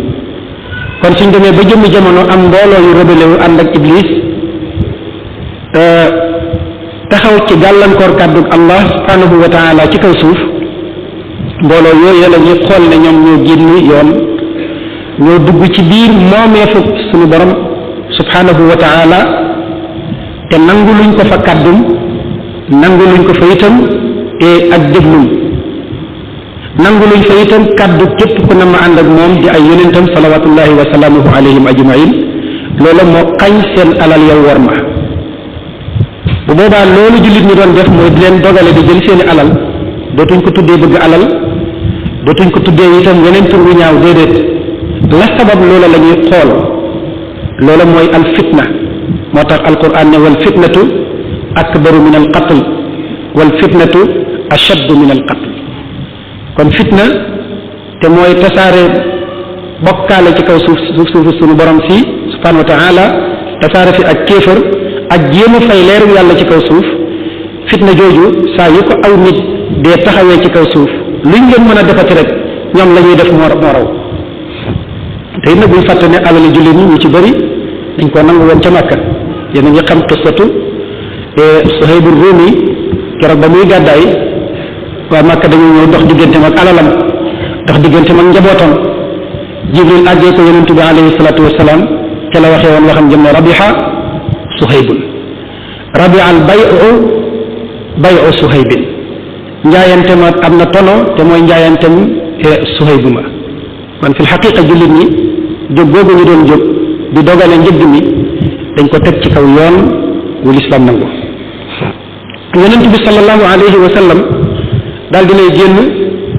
kon suñ demee ba jëmmi jamono am mbooloo yu rebelle wu ànd ak iblis taxaw ci gàllankoor kàddu Allah subhanahu wa taala ci kaw suuf mbooloo yooyu la ñuy xool ne ñoom ñoo génn yoon ñoo dugg ci biir moomeefu suñu borom subhanahu wa taala te nangu luñ ko fa kàddum nangu luñ ko fa itam ak déglum nangu luñ fa itam kàddu képp ku na ma ànd ak moom di ay yonentam salawatullahi wa salaamuhu alayhim ajmain loola moo xañ seen alal yow war ma bu boobaa loolu jullit ñi doon def mooy di leen dogale di jël seeni alal dootuñ ko tuddee bëgg alal dootuñ ko tuddee itam yeneen tur wu ñaaw déedéet la sabab loola la ñuy xool loola mooy al fitna moo tax alquran ne wal fitnatu akbaru min al qatl wal fitnatu ashaddu min al qatl kon fitna te mooy tasaare bokkaale ci kaw suuf suñu borom si subhanahu wa taala tasaare fi ak kéefër ak jéema fay leeru yàlla ci kaw suuf fitna jooju saa yu ko aw nit dee taxawee ci kaw suuf luñ leen mën a defati rek ñoom la ñuy def moo raw te it nag buñ fàtte ne alali jullit ñi ñu ci bëri dañ koo nangu woon ca Makka yéen a ngi xam qissatu Suhayb ar-Rumi keroog ba muy gàddaay waa Makka dañu ñëw dox digganteem ak alalam dox digganteem ak njabootam Jibril àggee ko yonentu bi alayhi salaatu wasalaam ca la waxee woon waxam jëm ne rabiha Suhaybun rabia al bayu Suhaybin njaayante ma am na tono te mooy njaayantem Suhaybu ma kon fi xaqiqa jullit ñi jóg googu ñu doon jóg di dogale njëgg mi dañ ko teg ci kaw yoon wu lislaam nangu yonent bi sallallahu alayhi wa sallam daal dinay génn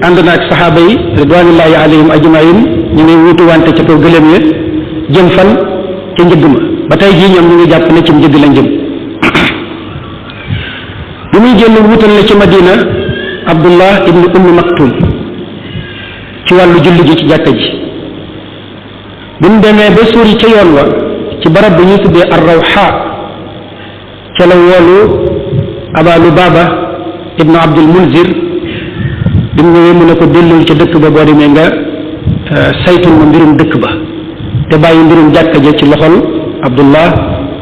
ànd na ak saxaaba yi ridwanullahi alayhim ajmain ñu ngi wuutu wante ca kaw gëléem ya jëm fan ca njëgg ma ba tey jii ñoom ñu ngi jàpp ne ci njëgg lañ jëm bi muy génn wuutal na ci Madina Abdullah ibnu Ummi Maktum ci wàllu julli gi ci jàkka ji bi mu demee ba sori ca yoon wa ci barab bu ñuy tuddee ar-Rawha ca la woolu Aba Lubaba ibnu Abdul Munzir bi mu ñëwee mu ne ko dellul ca dëkk ba boo demee nga saytul ma mbirum dëkk ba te bàyyi mbirum jàkka ja ci loxol Abdullah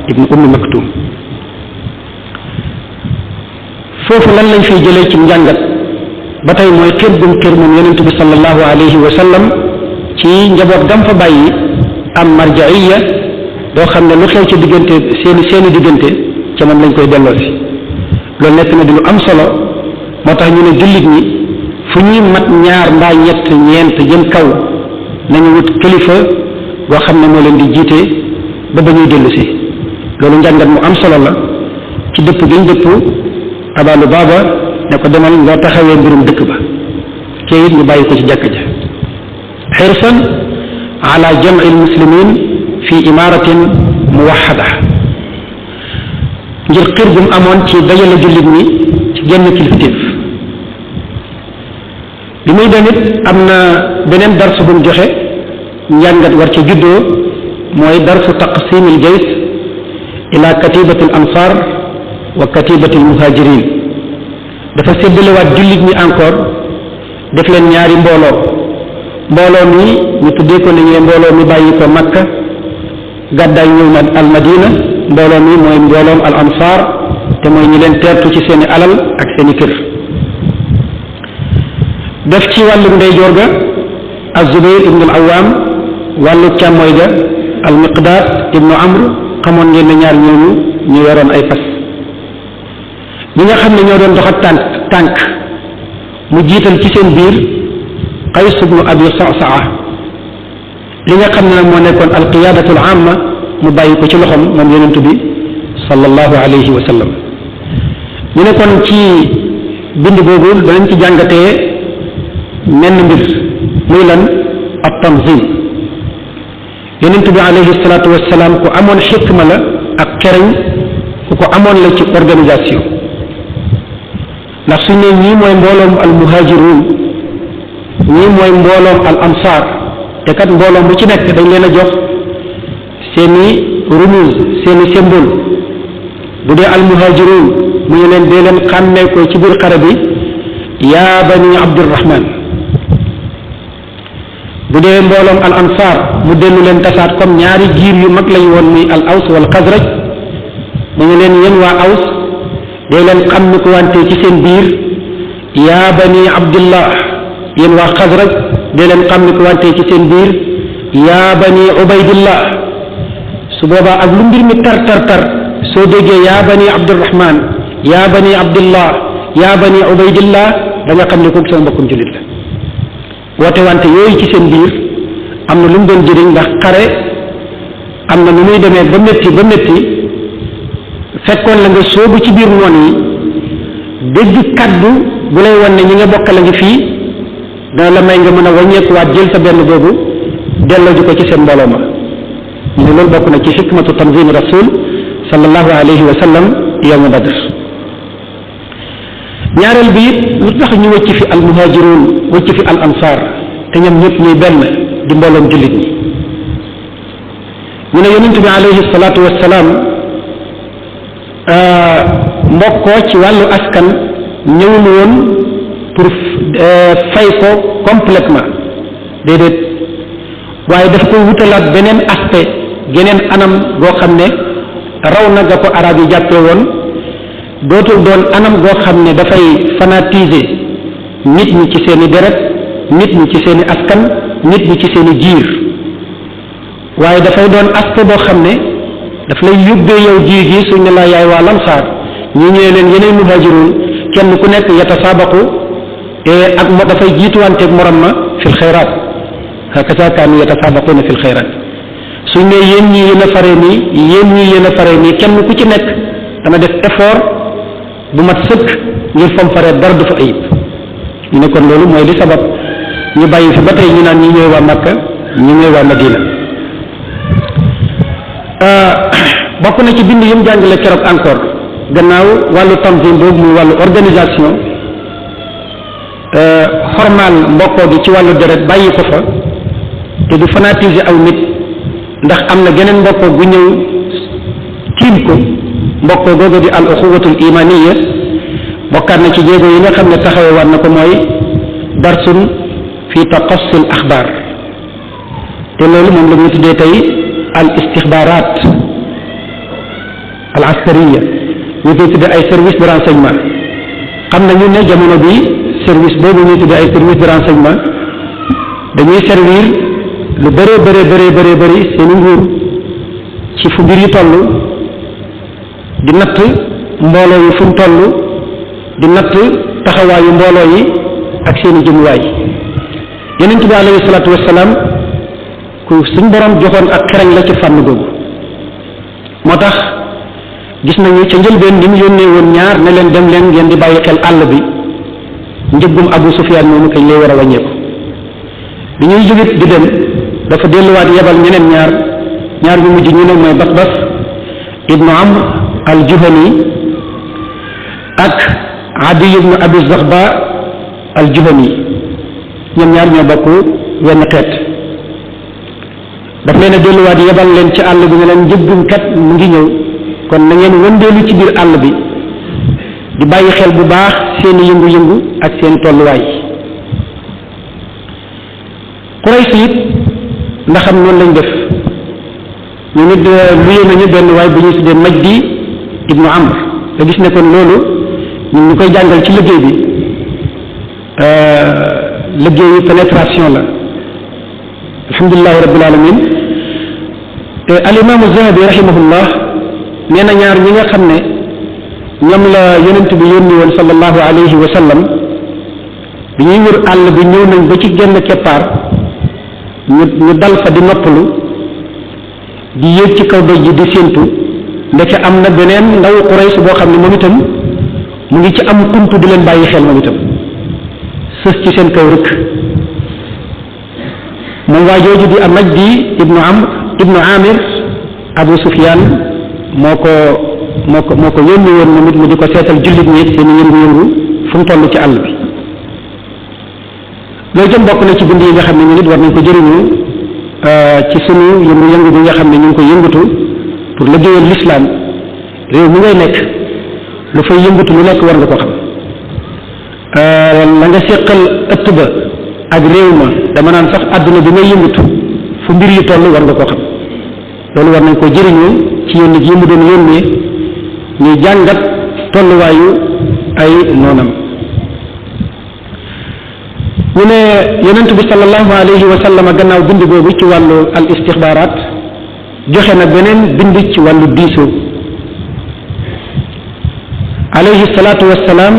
ibnu Ummi Maktum foofu lan lañ fiy jëlee ci njàngat ba tey mooy xir gum xir moom yonent bi sallallahu alayhi wa sallam ci njaboot gam fa bàyyi am marjaiya doo xam ne lu xew ci diggante seeni diggante ca moom lañ koy delloo si loolu nekk na di lu am solo moo tax ñu ne jullit ñi fu ñuy mat ñaar mbaa ñett ñeent jëm kaw nañu wut kilifa boo xam ne moo leen di jiite ba ba ñuy dellu si loolu njàngat mu am solo la ci dëpp giñ dëpp Aba Lubaba ne ko demal nga taxawee mbirum dëkk ba kee it ñu bàyyi ko ci jàkka ja xirsan ala jam'i almuslimin fi imaratin muwaxada ngir xir gum amoon ci dajale jullit ñi ci genn kilifteef bi muy dem it am na beneen darsu bu mu joxe njàngat war ca juddoo mooy darsu taqsim al jays ila katibati al ansar wa katibati al muhajirin dafa séddalewaat jullit ñi encore def leen ñaari mbooloo mi ñu tuddee ko nañu mbooloo mi bàyyi ko Makka gàddaay ñëw al Madina mbooloo mi mooy mbooloom al ansar te mooy ñi leen teertu ci seeni alal ak seeni kër def ci wàllu ndeyjoor ga az-Zubayr ibnu al-Awwam wàllu càmmooy ga al-Miqdaad ibnu Amr xamoon ngeen ne ñaar ñooñu ñu yoroon ay fas ñi nga xam ne ñoo doon dox ak tànk mu jiital ci seen biir Qays ibnu Abi Sa'sa'a li nga xam ne nag moo nekkoon al-qiyaadatu al-aamma mu bàyyi ko ci loxom moom yonent bi sallallahu alayhi wa sallam ñu ne kon ci bind boobu danañ ci jàngatee menn mbir muy lan ab tanzim yonent bi alayhi salaatu wassalaam ku amoon xikma la ak xereñ ku ko amoon la ci organisation ndax suñ ne ñii mooy mbooloom al muhaajiruun ñii mooy mbooloom al ansaar te kat mbooloom bu ci nekk dañ leen a jox seeni rumuz seeni symbole bu dee al muhaajiruun mu ñu leen dee leen xàmmee ko ci biir xare bi yaa bani abdurrahman bu dee mbooloom al ansar mu dellu leen tasaat comme ñaari giir yu mag lañu woon muy al aws wal xasraj mu ñu leen yéen waa aws dee leen xam ni ko wante ci seen biir yaa bani abdillah yéen waa xasraj dee leen xam ni ko wante ci seen biir yaa bani ubaydillah su boobaa ak lu mbir mi tar soo déggee yaa bani abdurrahman yaa bani abdillah yaa bani ubaydillah da nga xam ne kooku sama mbokkum jullit la woote wante yooyu ci seen biir am na lu mu doon jëriñ ndax xare am na nu muy demee ba métti fekkoon la nga soobu ci biir noon yi dégg kaddu bu lay wan ne ñi nga bokkal a ngi fii dana la may nga mën a wàññeekuwaat jël sa benn boobu delloo ji ko ci seen mbooloo ma ñu ne loolu bokk na ci xikmatu tanzim rasul sallallahu alayhi wa sallam yawma badr ñaareel bi it lu tax ñu wëcc fi al muhaajiruun wëcc fi al ansaar te ñoom ñëpp ñuy benn di mbooloom jullit ñi ñu ne yonent bi alayhi salaatu wassalaam mbokkoo ci wàllu askan ñëwul woon pour fay ko complètement déedéet waaye daf ko wutalaat beneen aspect geneen anam goo xam ne raw na ga ko arab yi jàppee woon dootul doon anam goo xam ne dafay fanatiser nit ñi ci seeni deret nit ñi ci seeni askan nit ñi ci seeni jiir waaye dafay doon aspect boo xam ne daf lay yóbbee yow jiir gi suñ ne laa yaay waa lamsaar ñii ñëwee leen yeneen muhaajiruun kenn ku nekk yatasaabaku ak mo dafay jiituwanteeg morom ma fil xayraat hakaza kaanu yatasaabaquuna fil xayraat suñ ne yéen ñii yéen a faree nii yéen ñii yéen a faree nii kenn ku ci nekk dana def effort bu mat sëkk ngir fam faree dara du fa ayib ñu ne kon loolu mooy li sabab ñu bàyyi fi ba tey ñu naan ñi ñooy waa Makka ñi ñooy waa Madina bokk na ci bind yi mu jàngale keroog encore gannaaw wàllu tanzim boobu muy wàllu organisation xormaal mbokkoo gi ci wàllu deret bàyyi ko fa te du fanatiser aw nit ndax am na geneen mbokkoo gu ñëw tiim ko mbokkoo googu di al uxuwatul imaniya bokkaat na ci jéego yi nga xam ne taxawe war na ko mooy darsun fi taqassul axbaar te loolu moom la ñuy tuddee tey al istixbaaraat al askariya ñu koy tuddee ay service de renseignement xam nañu ne jamono bi service boobu ñuy tuddee ay service de renseignement dañuy servir lu bëri seeni nguur ci fu mbir yi toll di natt mbooloo yi fu mu toll di natt taxawaayu mbooloo yi ak seeni jëmuwaay yonent bi alayhi salaatu wassalaam ku suñ borom joxoon ak xereñ la ci fànn googu moo tax gis nañu ca njëlbeen li mu yónnee woon ñaar ne leen dem leen ngeen di bàyyi xel àll bi njëggum Abu Sufyaan moomu kañ lay war a wàññeeku bi ñuy jógit di dem dafa delluwaat yebal ñeneen ñaar ñu mujj ñu ne mooy Basbas ibnu Amr al-Juhani ak Adi ibnu Abi Zaghba al-Juhani ñoom ñaar ñoo bokk wenn xeet daf leen a delluwaat yebal leen ci àll bi ne leen njëggum kat mu ngi ñëw kon na ngeen wëndeelu ci biir àll bi di bàyyi xel bu baax seeni yëngu-yëngu ak seeni tolluwaay. Quraysh it ndaxam noonu lañ def ñu nit luye nañu benn waay bu ñuy tuddee Majdi ibnu Amr nga gis ne kon loolu ñun ñu koy jàngal ci liggéey bi liggéeyu pénétration la alhamdulilahi rabbil alamin. al imaamu Zahabi rahimahullah nee na ñaar ñi nga xam ne ñoom la yonent bi yónni woon sallallahu alayhi wa sallam bi ñuy wër àll bi ñëw nañ ba ci genn keppaar ñu dal fa di noppalu di yéeg ci kaw doj ji di séentu ndeke am na beneen ndaw Quraysh boo xam ne moom itam mu ngi ci am kuntu di leen bàyyi xel moom itam sës ci seen kaw rëkk. moom waa jooju di Majdi ibnu Amir Abu Sufyan moo ko yónni woon moom it mu di ko seetal jullit ñi seen yëngu-yëngu fu mu toll ci àll bi. loolu itam bokk na ci bind yi nga xam ne ñu nit war nañ ko jëriñu ci sunu yëngu-yëngu bi nga xam ne ñu ngi ko yëngatu pour liggéeyal l'islam. réew mi ngay nekk lu fay yëngatu lu nekk war nga ko xam la nga séqal ëtt ba ak réew ma dama naan sax àdduna bi ngay yëngatu fu mbir yi toll war nga ko xam. loolu war nañ ko jëriñu ci yónni yi mu doon yónnee ñuy jàngat tolluwaayu ay noonam. ñu ne yonent bi sallallahu alayhi wa sallam gannaaw bind boobu ci wàllu al istixbaaraat joxe na beneen bind ci wàllu diisoo. alayhi salaatu wassalaam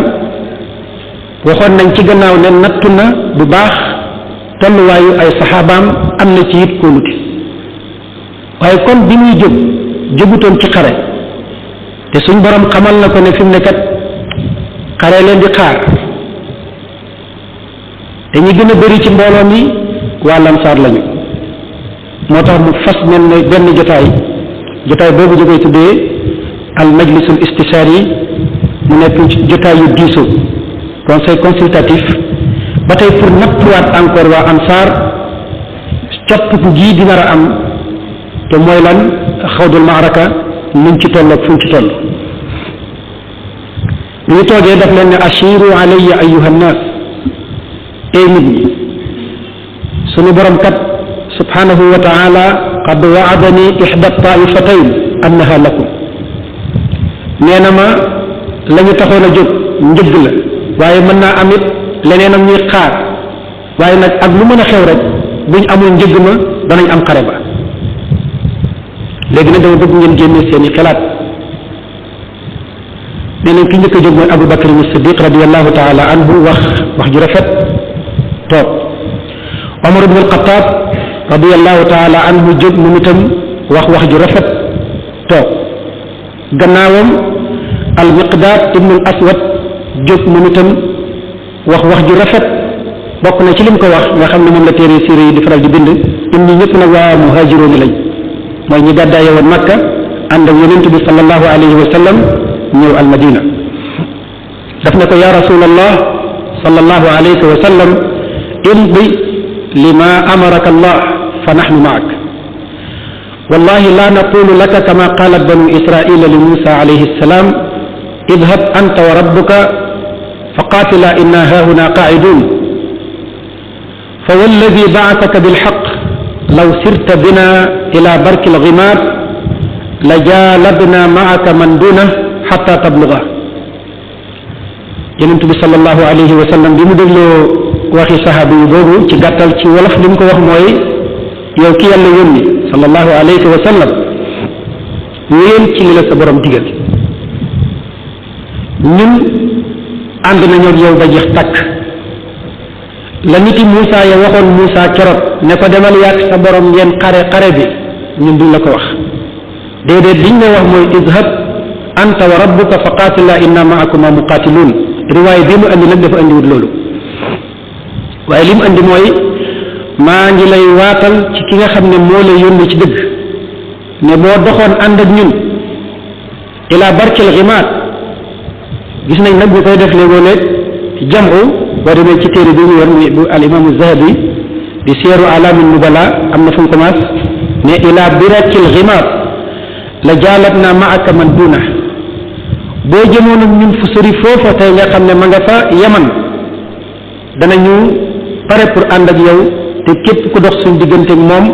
waxoon nañ ci gannaaw ne nattu na bu baax tolluwaayu ay saxaabaam am na ci it kóolute waaye kon bi muy jógutoon ci xare te suñ borom xamal na ko ne fi mu ne kat xare leen di xaar te ñi gën a bëri ci mbooloo mi waa Lansaar lañu moo tax mu fas nen ne benn jotaay boobu ñu koy tuddee al majlisul istishaari mu nekk jotaay yu diisoo conseil consultatif ba tey pour nattuwaat encore waa Ansaar coppiku gii di nar a am te mooy lan xawdul maaraka nuñ ci toll ak fuñ ci toll. bi ñu toogee daf leen ne ashiru alayya ayyuha nnaas ey nit ñi sunu borom kat subhanahu wa taala qad waadani ixda taifatayn annaha lakum nee na ma la ñu taxoon a jóg njëgg la waaye mën naa am it leneen am ñuy xaar waaye nag ak lu mën a xew rek buñ amul njëgg ma danañ am xare ba léegi nag dama bëgg ngeen génne seeni xalaat. nee nañ ki njëkk a jóg mooy Abu Bakr as-Siddiq radiyallahu taala anhu wax ju rafet toog. Omar ibn al-Khattab radiyallahu taala anhu jóg moom itam wax ju rafet toog. gannaawam al-Miqdaad ibn al-Aswad jóg moom itam wax ju rafet bokk na ci lim ko wax nga xam ne moom la téere siire yi di faral di bind ñi ñëpp nag waa muhaajiroon lañ mooy ñi gàddaaye woon Makka ànd ak yonent bi sallallahu alayhi wa sallam ñëw al Madina. daf ne ko yaa rasulallah sallallahu alayhi wa sallam imdi lima amaraka allah fa nahnu maak wallahi la naqulu laka kama qalat banu israila li musa alayhi salam idhab anta wa rabbuka fa qatila inna hahuna qa'idun fa walladhi ba'athaka bilhaq law sirta bina ila barki alghimar lajaladna ma'aka man dunah hatta tablugha. Yonent bi sallallahu alayhi wa sallam bi mu dégloo waxi saxaabi yi boobu ci gàttal ci wolof li mu ko wax mooy yow ki yàlla yónni sallallahu alayhi wa sallam wéyal ci li la sa borom digal ñun ànd nañoo ak yow ba jeex tàkk la niti Muusa ya waxoon Muusa keroog ne ko demal yàgg sa borom ngeen xare bi ñun duñ la ko wax déedéet liñ la wax mooy izhab anta wa rabbuka fa qaatila inna ma'akuma muqaatiluun riwaay bi mu andi nag dafa andiwut loolu waaye li mu andi mooy maa ngi lay waatal ci ki nga xam ne moo lay yónni ci dëgg ne boo doxoon ànd ak ñun ila barkil ximaat gis nañ nag ñu koy def léegoo-léeg jamu boo demee ci téere bi ñu yor bu al imaamu Zahabi di seeru alaami nubala am na fu mu commencé ne ila birakil ximaar la jaalat naa maaka man duna boo jëmoon ak ñun fu sori foofa tey nga xam ne ma nga fa yaman danañu pare pour ànd ak yow te képp ku dox suñ digganteeg moom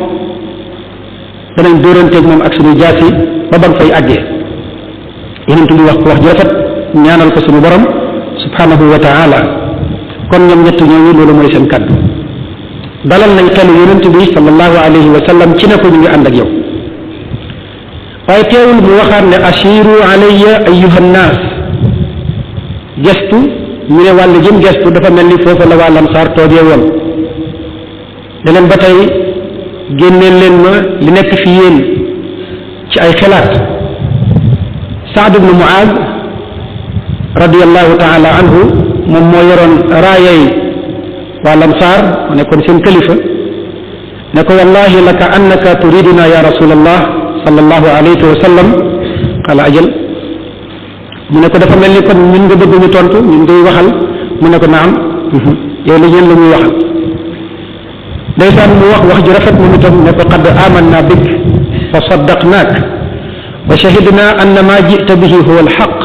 danañ dóoranteeg moom ak suñu jaasi ba ba nga fay àggee yonent bi wax ko wax ji rafet ñaanal ko suñu borom subhanahu wa taala kon ñoom ñett ñooñu loolu mooy seen kaddu dalal nañ xelu yonent bi sallallahu alayhi wa sallam ci ne ko ñu ngi ànd ak yow waaye teewul mu waxaat ne ashiru alayya ayyuha nnaas gestu ñu ne wàll jëm gestu dafa mel ni foofu la waa Ansaar toogee woon ne leen ba tey génneel leen ma li nekk fi yéen ci ay xalaat Saad ibnu Muaaz radiyallahu taala anhu moom moo yoroon raayay waa Ansaar mu nekkoon seen kilifa ne ko wallahi laka annaka turiduna ya rasulallah sallallahu alayhi wa sallam qala ajal mu ne ko dafa mel ni kon ñun nga bëgg ñu tontu ñun ngay waxal mu ne ko naam yow la ñeen la ñuy waxal ndeysaan mu wax ju rafet moom itam ne ko qad amanna bik fa saddaqnaak wa shahidna anna ma jita bihi huwa alxaq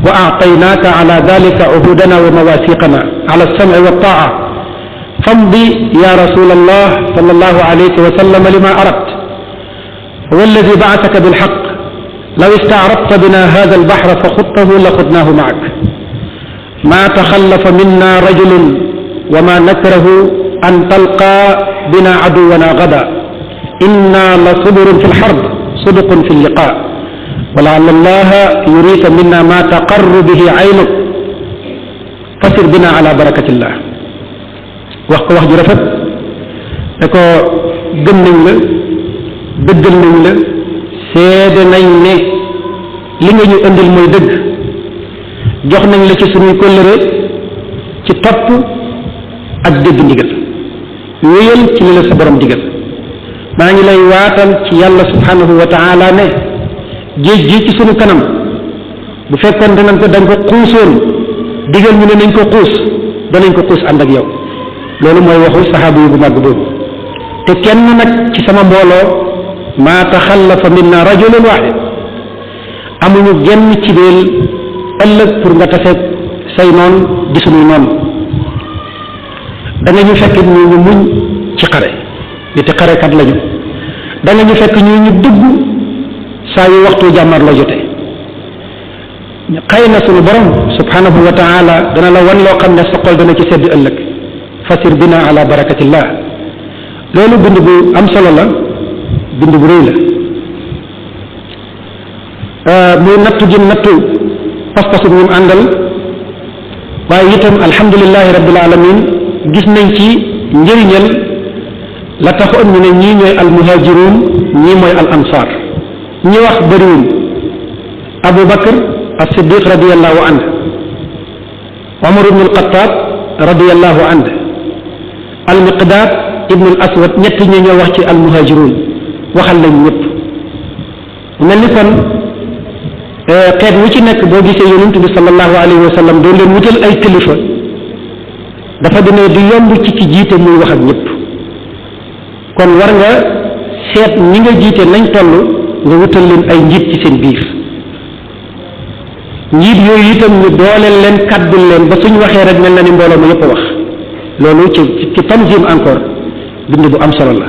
wa aataynaaka ala dalika uhudana wa mawasiqana ala alsamci waltaa famdi ya rasul allah sallallahu alayhi wa sallam lima aradta هو الذي بعثك بالحق لو استعرضت بنا هذا البحر فخضته لخضناه معك ما تخلف منا رجل وما نكره أن تلقى بنا عدونا غدا إنا لصبر في الحرب صدق في اللقاء ولعل الله يريك منا ما تقر به عينك فسر بنا على بركة الله wax ju rafet ne ko gëm nañ la dëggal nañ la seede nañ ne li nga ñu indil mooy dëgg jox nañ la ci suñuy kóllëre ci topp ak dégg ndigal wéyal ci li la sa borom digal maa ngi lay waatal ci yàlla subhanahu wa taala ne géej gi ci suñu kanam bu fekkoon danañ ko dañ ko xuusoon digal ñu ne nañ ko xuus danañ ko xuus ànd ak yow loolu mooy waxu saxaabu yi bu màgg boobu te kenn nag ci sama mbooloo maa taxallafa minna rajulun waahid amuñu genn ci biir ëllëg pour nga taseeg say noon di suñuy noon da nga ñu fekk ñu muñ ci xare nit xarekat lañu da nga ñu fekk ñu dugg saa yu waxtu jàmmar la jote xëy na suñu borom subhanahu wa taala dana la wan loo xam ne sa xol dana ci sedd ëllëg fasir bina ala barakatillah loolu bind bu am solo la bind bu rëy la muy nattu gi nattu pas-pasu ñu àndal waaye itam alhamdulilahi rabbil alamin gis nañ ci njëriñal la taxoon ñu ne ñii ñooy al muhajirun ñii mooy al ansar ñi wax bëriwuñ Abu Bakr as-Siddiq radiyallahu anhu Omar ibn al-Khattab radiyallahu anhu al Miqdad ibn al Aswad ñett ñi ñoo wax ci al muhajirun waxal nañ ñëpp mel ni kon xeet wu ci nekk boo gisee yonent bi sallallahu alayhi wa sallam doon leen wutal ay kilifa dafa dina di yomb ci ki jiite muy wax ak ñëpp kon war nga seet ñi nga jiite nañ toll nga wutal leen ay njiit ci seen biir njiit yooyu itam ñu dooleel leen kàddul leen ba suñ waxee rek mel na ni mbooloo ma yëpp a wax loolu ci tanzim encore bind bu am solo la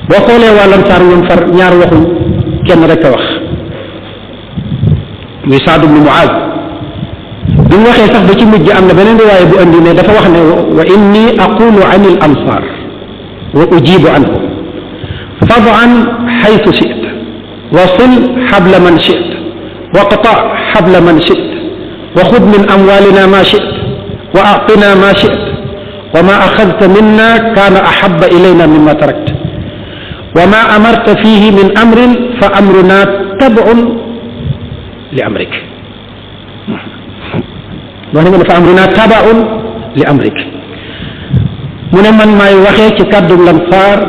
boo xoolee waa Ansaar ñoom far ñaar waxuñ kenn rek a wax muy Saad ibnu Muaaz bi mu waxee sax ba ci mujj am na beneen riwaaya bu andi ne dafa wax ne wa inni aqulu an al ansar wa ujibu anhu fad'an haythu shi'ta wa sil habla man shi'ta wa qata habla man shi'ta wa khudh min amwalina ma shi'ta wa a'tina ma shi'ta wa ma akhadhta minna kana ahabba ilayna mimma tarakta wa ma amarta fihi min amrin fa amruna tab'un li amrik wax nga ne fa amruna tabaun li amrik mu ne man maay waxee ci kàddu Ansaar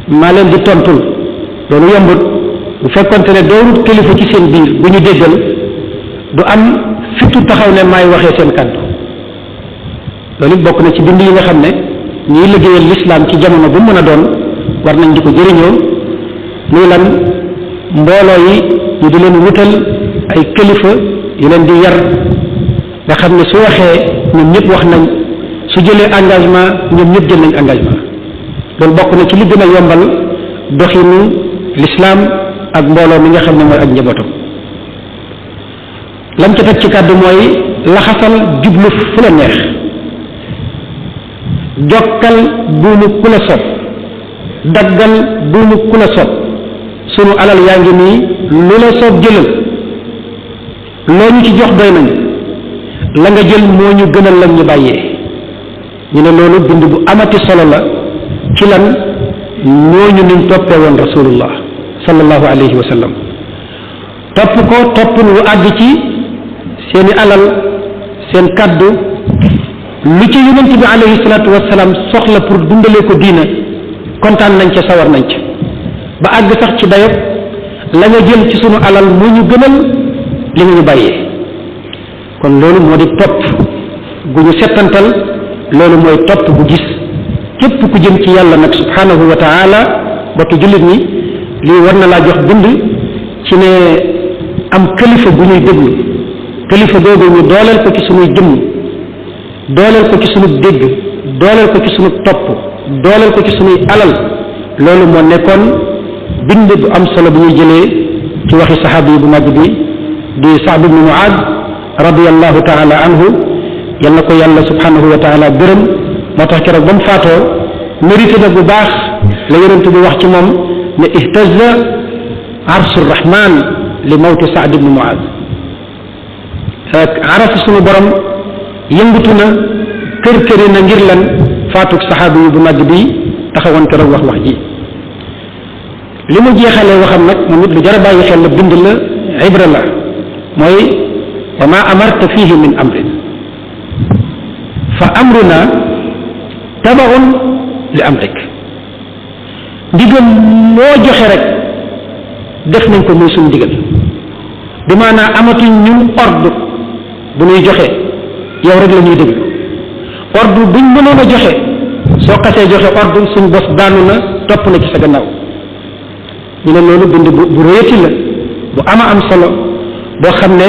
maa leen di tontul loolu yombut bu fekkonte ne doorut kilifa ci seen biir bu ñu déggal du am fitu taxaw ne maay waxee seen kàddu loolu bokk na ci bind yi nga xam ne ñiy liggéeyal lislaam ci jamono bu mën a doon war nañ di ko jëriñoo muy lan mbooloo yi ñu di leen wutal ay kilifa yu leen di yar nga xam ne su waxee ñoom ñëpp wax nañ su jëlee engagement ñoom ñëpp jël nañ engagement loolu bokk na ci li gën a yombal doxinu lislaam ak mbooloo mi nga xam ne mooy ak njabootam lam ca teg ci kàddu mooy laxasal jublu fu la neex jokkal buumu ku la soob daggal buumu ku la soob sunu alal yaa ngi nii lu la soob jëlal loo ñu ci jox doy nañu la nga jël moo ñu gënal lan ñu bàyyee ñu ne loolu bind bu amati solo la ci lan ñooñu niñ toppee woon rasulullah sallallahu alayhi wa sallam topp ko topp lu àgg ci seeni alal seen kàddu lu ci yonent bi alayhi salaatu wasalaam soxla pour dundalee ko diina kontaan nañ ca sawar nañ ca ba àgg sax ci dayob la nga jël ci sunu alal moo ñu gënal li nga ñu bàyyee kon loolu moo di topp gu ñu settantal loolu mooy topp bu gis képp ku jëm ci yàlla nag subhanahu wa taala bokki jullit ñi lii war na laa jox bind ci ne am kilifa bu ñuy déglu kilifa googu ñu dooleel ko ci sunuy jëmm dooleel ko ci sunu dégg dooleel ko ci sunu topp dooleel ko ci sunuy alal loolu moo nekkoon bind bu am solo bu ñuy jëlee ci waxi saxaabi yi bu mag bi di Saad ibnu Muaad radiyallahu taala anhu yal na ko yàlla subhanahu wa taala gërëm moo tax keroog ba mu faatoo mérité na bu baax la yonent bi wax ci moom ne ihtaza arshu rahman li mawti Saad ibnu Muaad arafu sunu borom yëngatu na kër-këri na ngir lan faatuk saxaabi yi bu mag bi taxawoon keroog wax ji li mu jeexalee waxam nag moom it lu jar a bàyyi xel la bind la ibra la mooy wa ma amarta fihi min amrin fa amruna tabaun li amrik ndigal moo joxe rek def nañ ko muy suñu ndigal bi maanaam amatuñ ñun ordre bu ñuy joxe yow rek la ñuy déglu ordre buñ mënoon a joxe soo xasee joxe ordre suñ bos daanu na topp na ci sa gannaaw ñu ne loolu bind bu réeti la bu ama am solo boo xam ne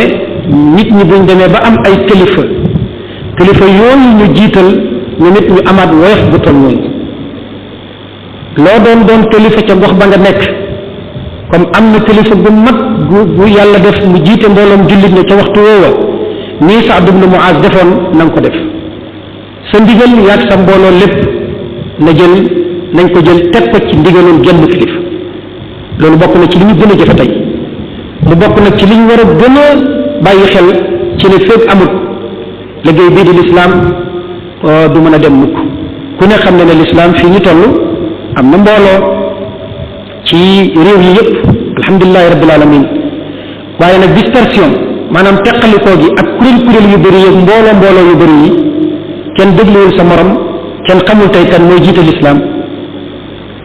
nit ñi buñ demee ba am ay kilifa yooyu ñu jiital ñu nit ñu amaat woyof bu toll noonu loo doon kilifa ca gox ba nga nekk comme am na kilifa gu mag gu yàlla def mu jiite mbooloom jullit ne ca waxtu woowa nii Saad ibnu Muaaz defoon na nga ko def sa ndigal yaag sa mbooloo lépp nañ ko jël teg ko ci ndigaloon genn kilifa loolu bokk na ci li ñu gën a jëfe tey mu bokk nag ci li ñu war a gën a bàyyi xel ci ne fépp amut liggéey bii di lislaam du mën a dem mukk ku ne xam ne ne lislaam fii ñu toll am na mbooloo ci réew yi yëpp alhamdulilahi rabbil alamin waaye nag dispersion maanaam teqalikoo gi ak kuréel yu bëri yeeg mbooloo yu bëri yi kenn dégluwul sa morom kenn xamul tey kan mooy jiite lislaam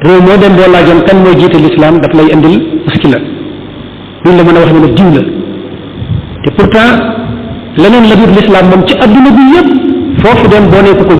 réew moo dem boo laajoon kan mooy jiite lislaam daf lay indil muskila duñ la mën a wax ne diw la te pourtant leneen la biir lislaam moom ci adduna bi yëpp foofu dem boo nekk ko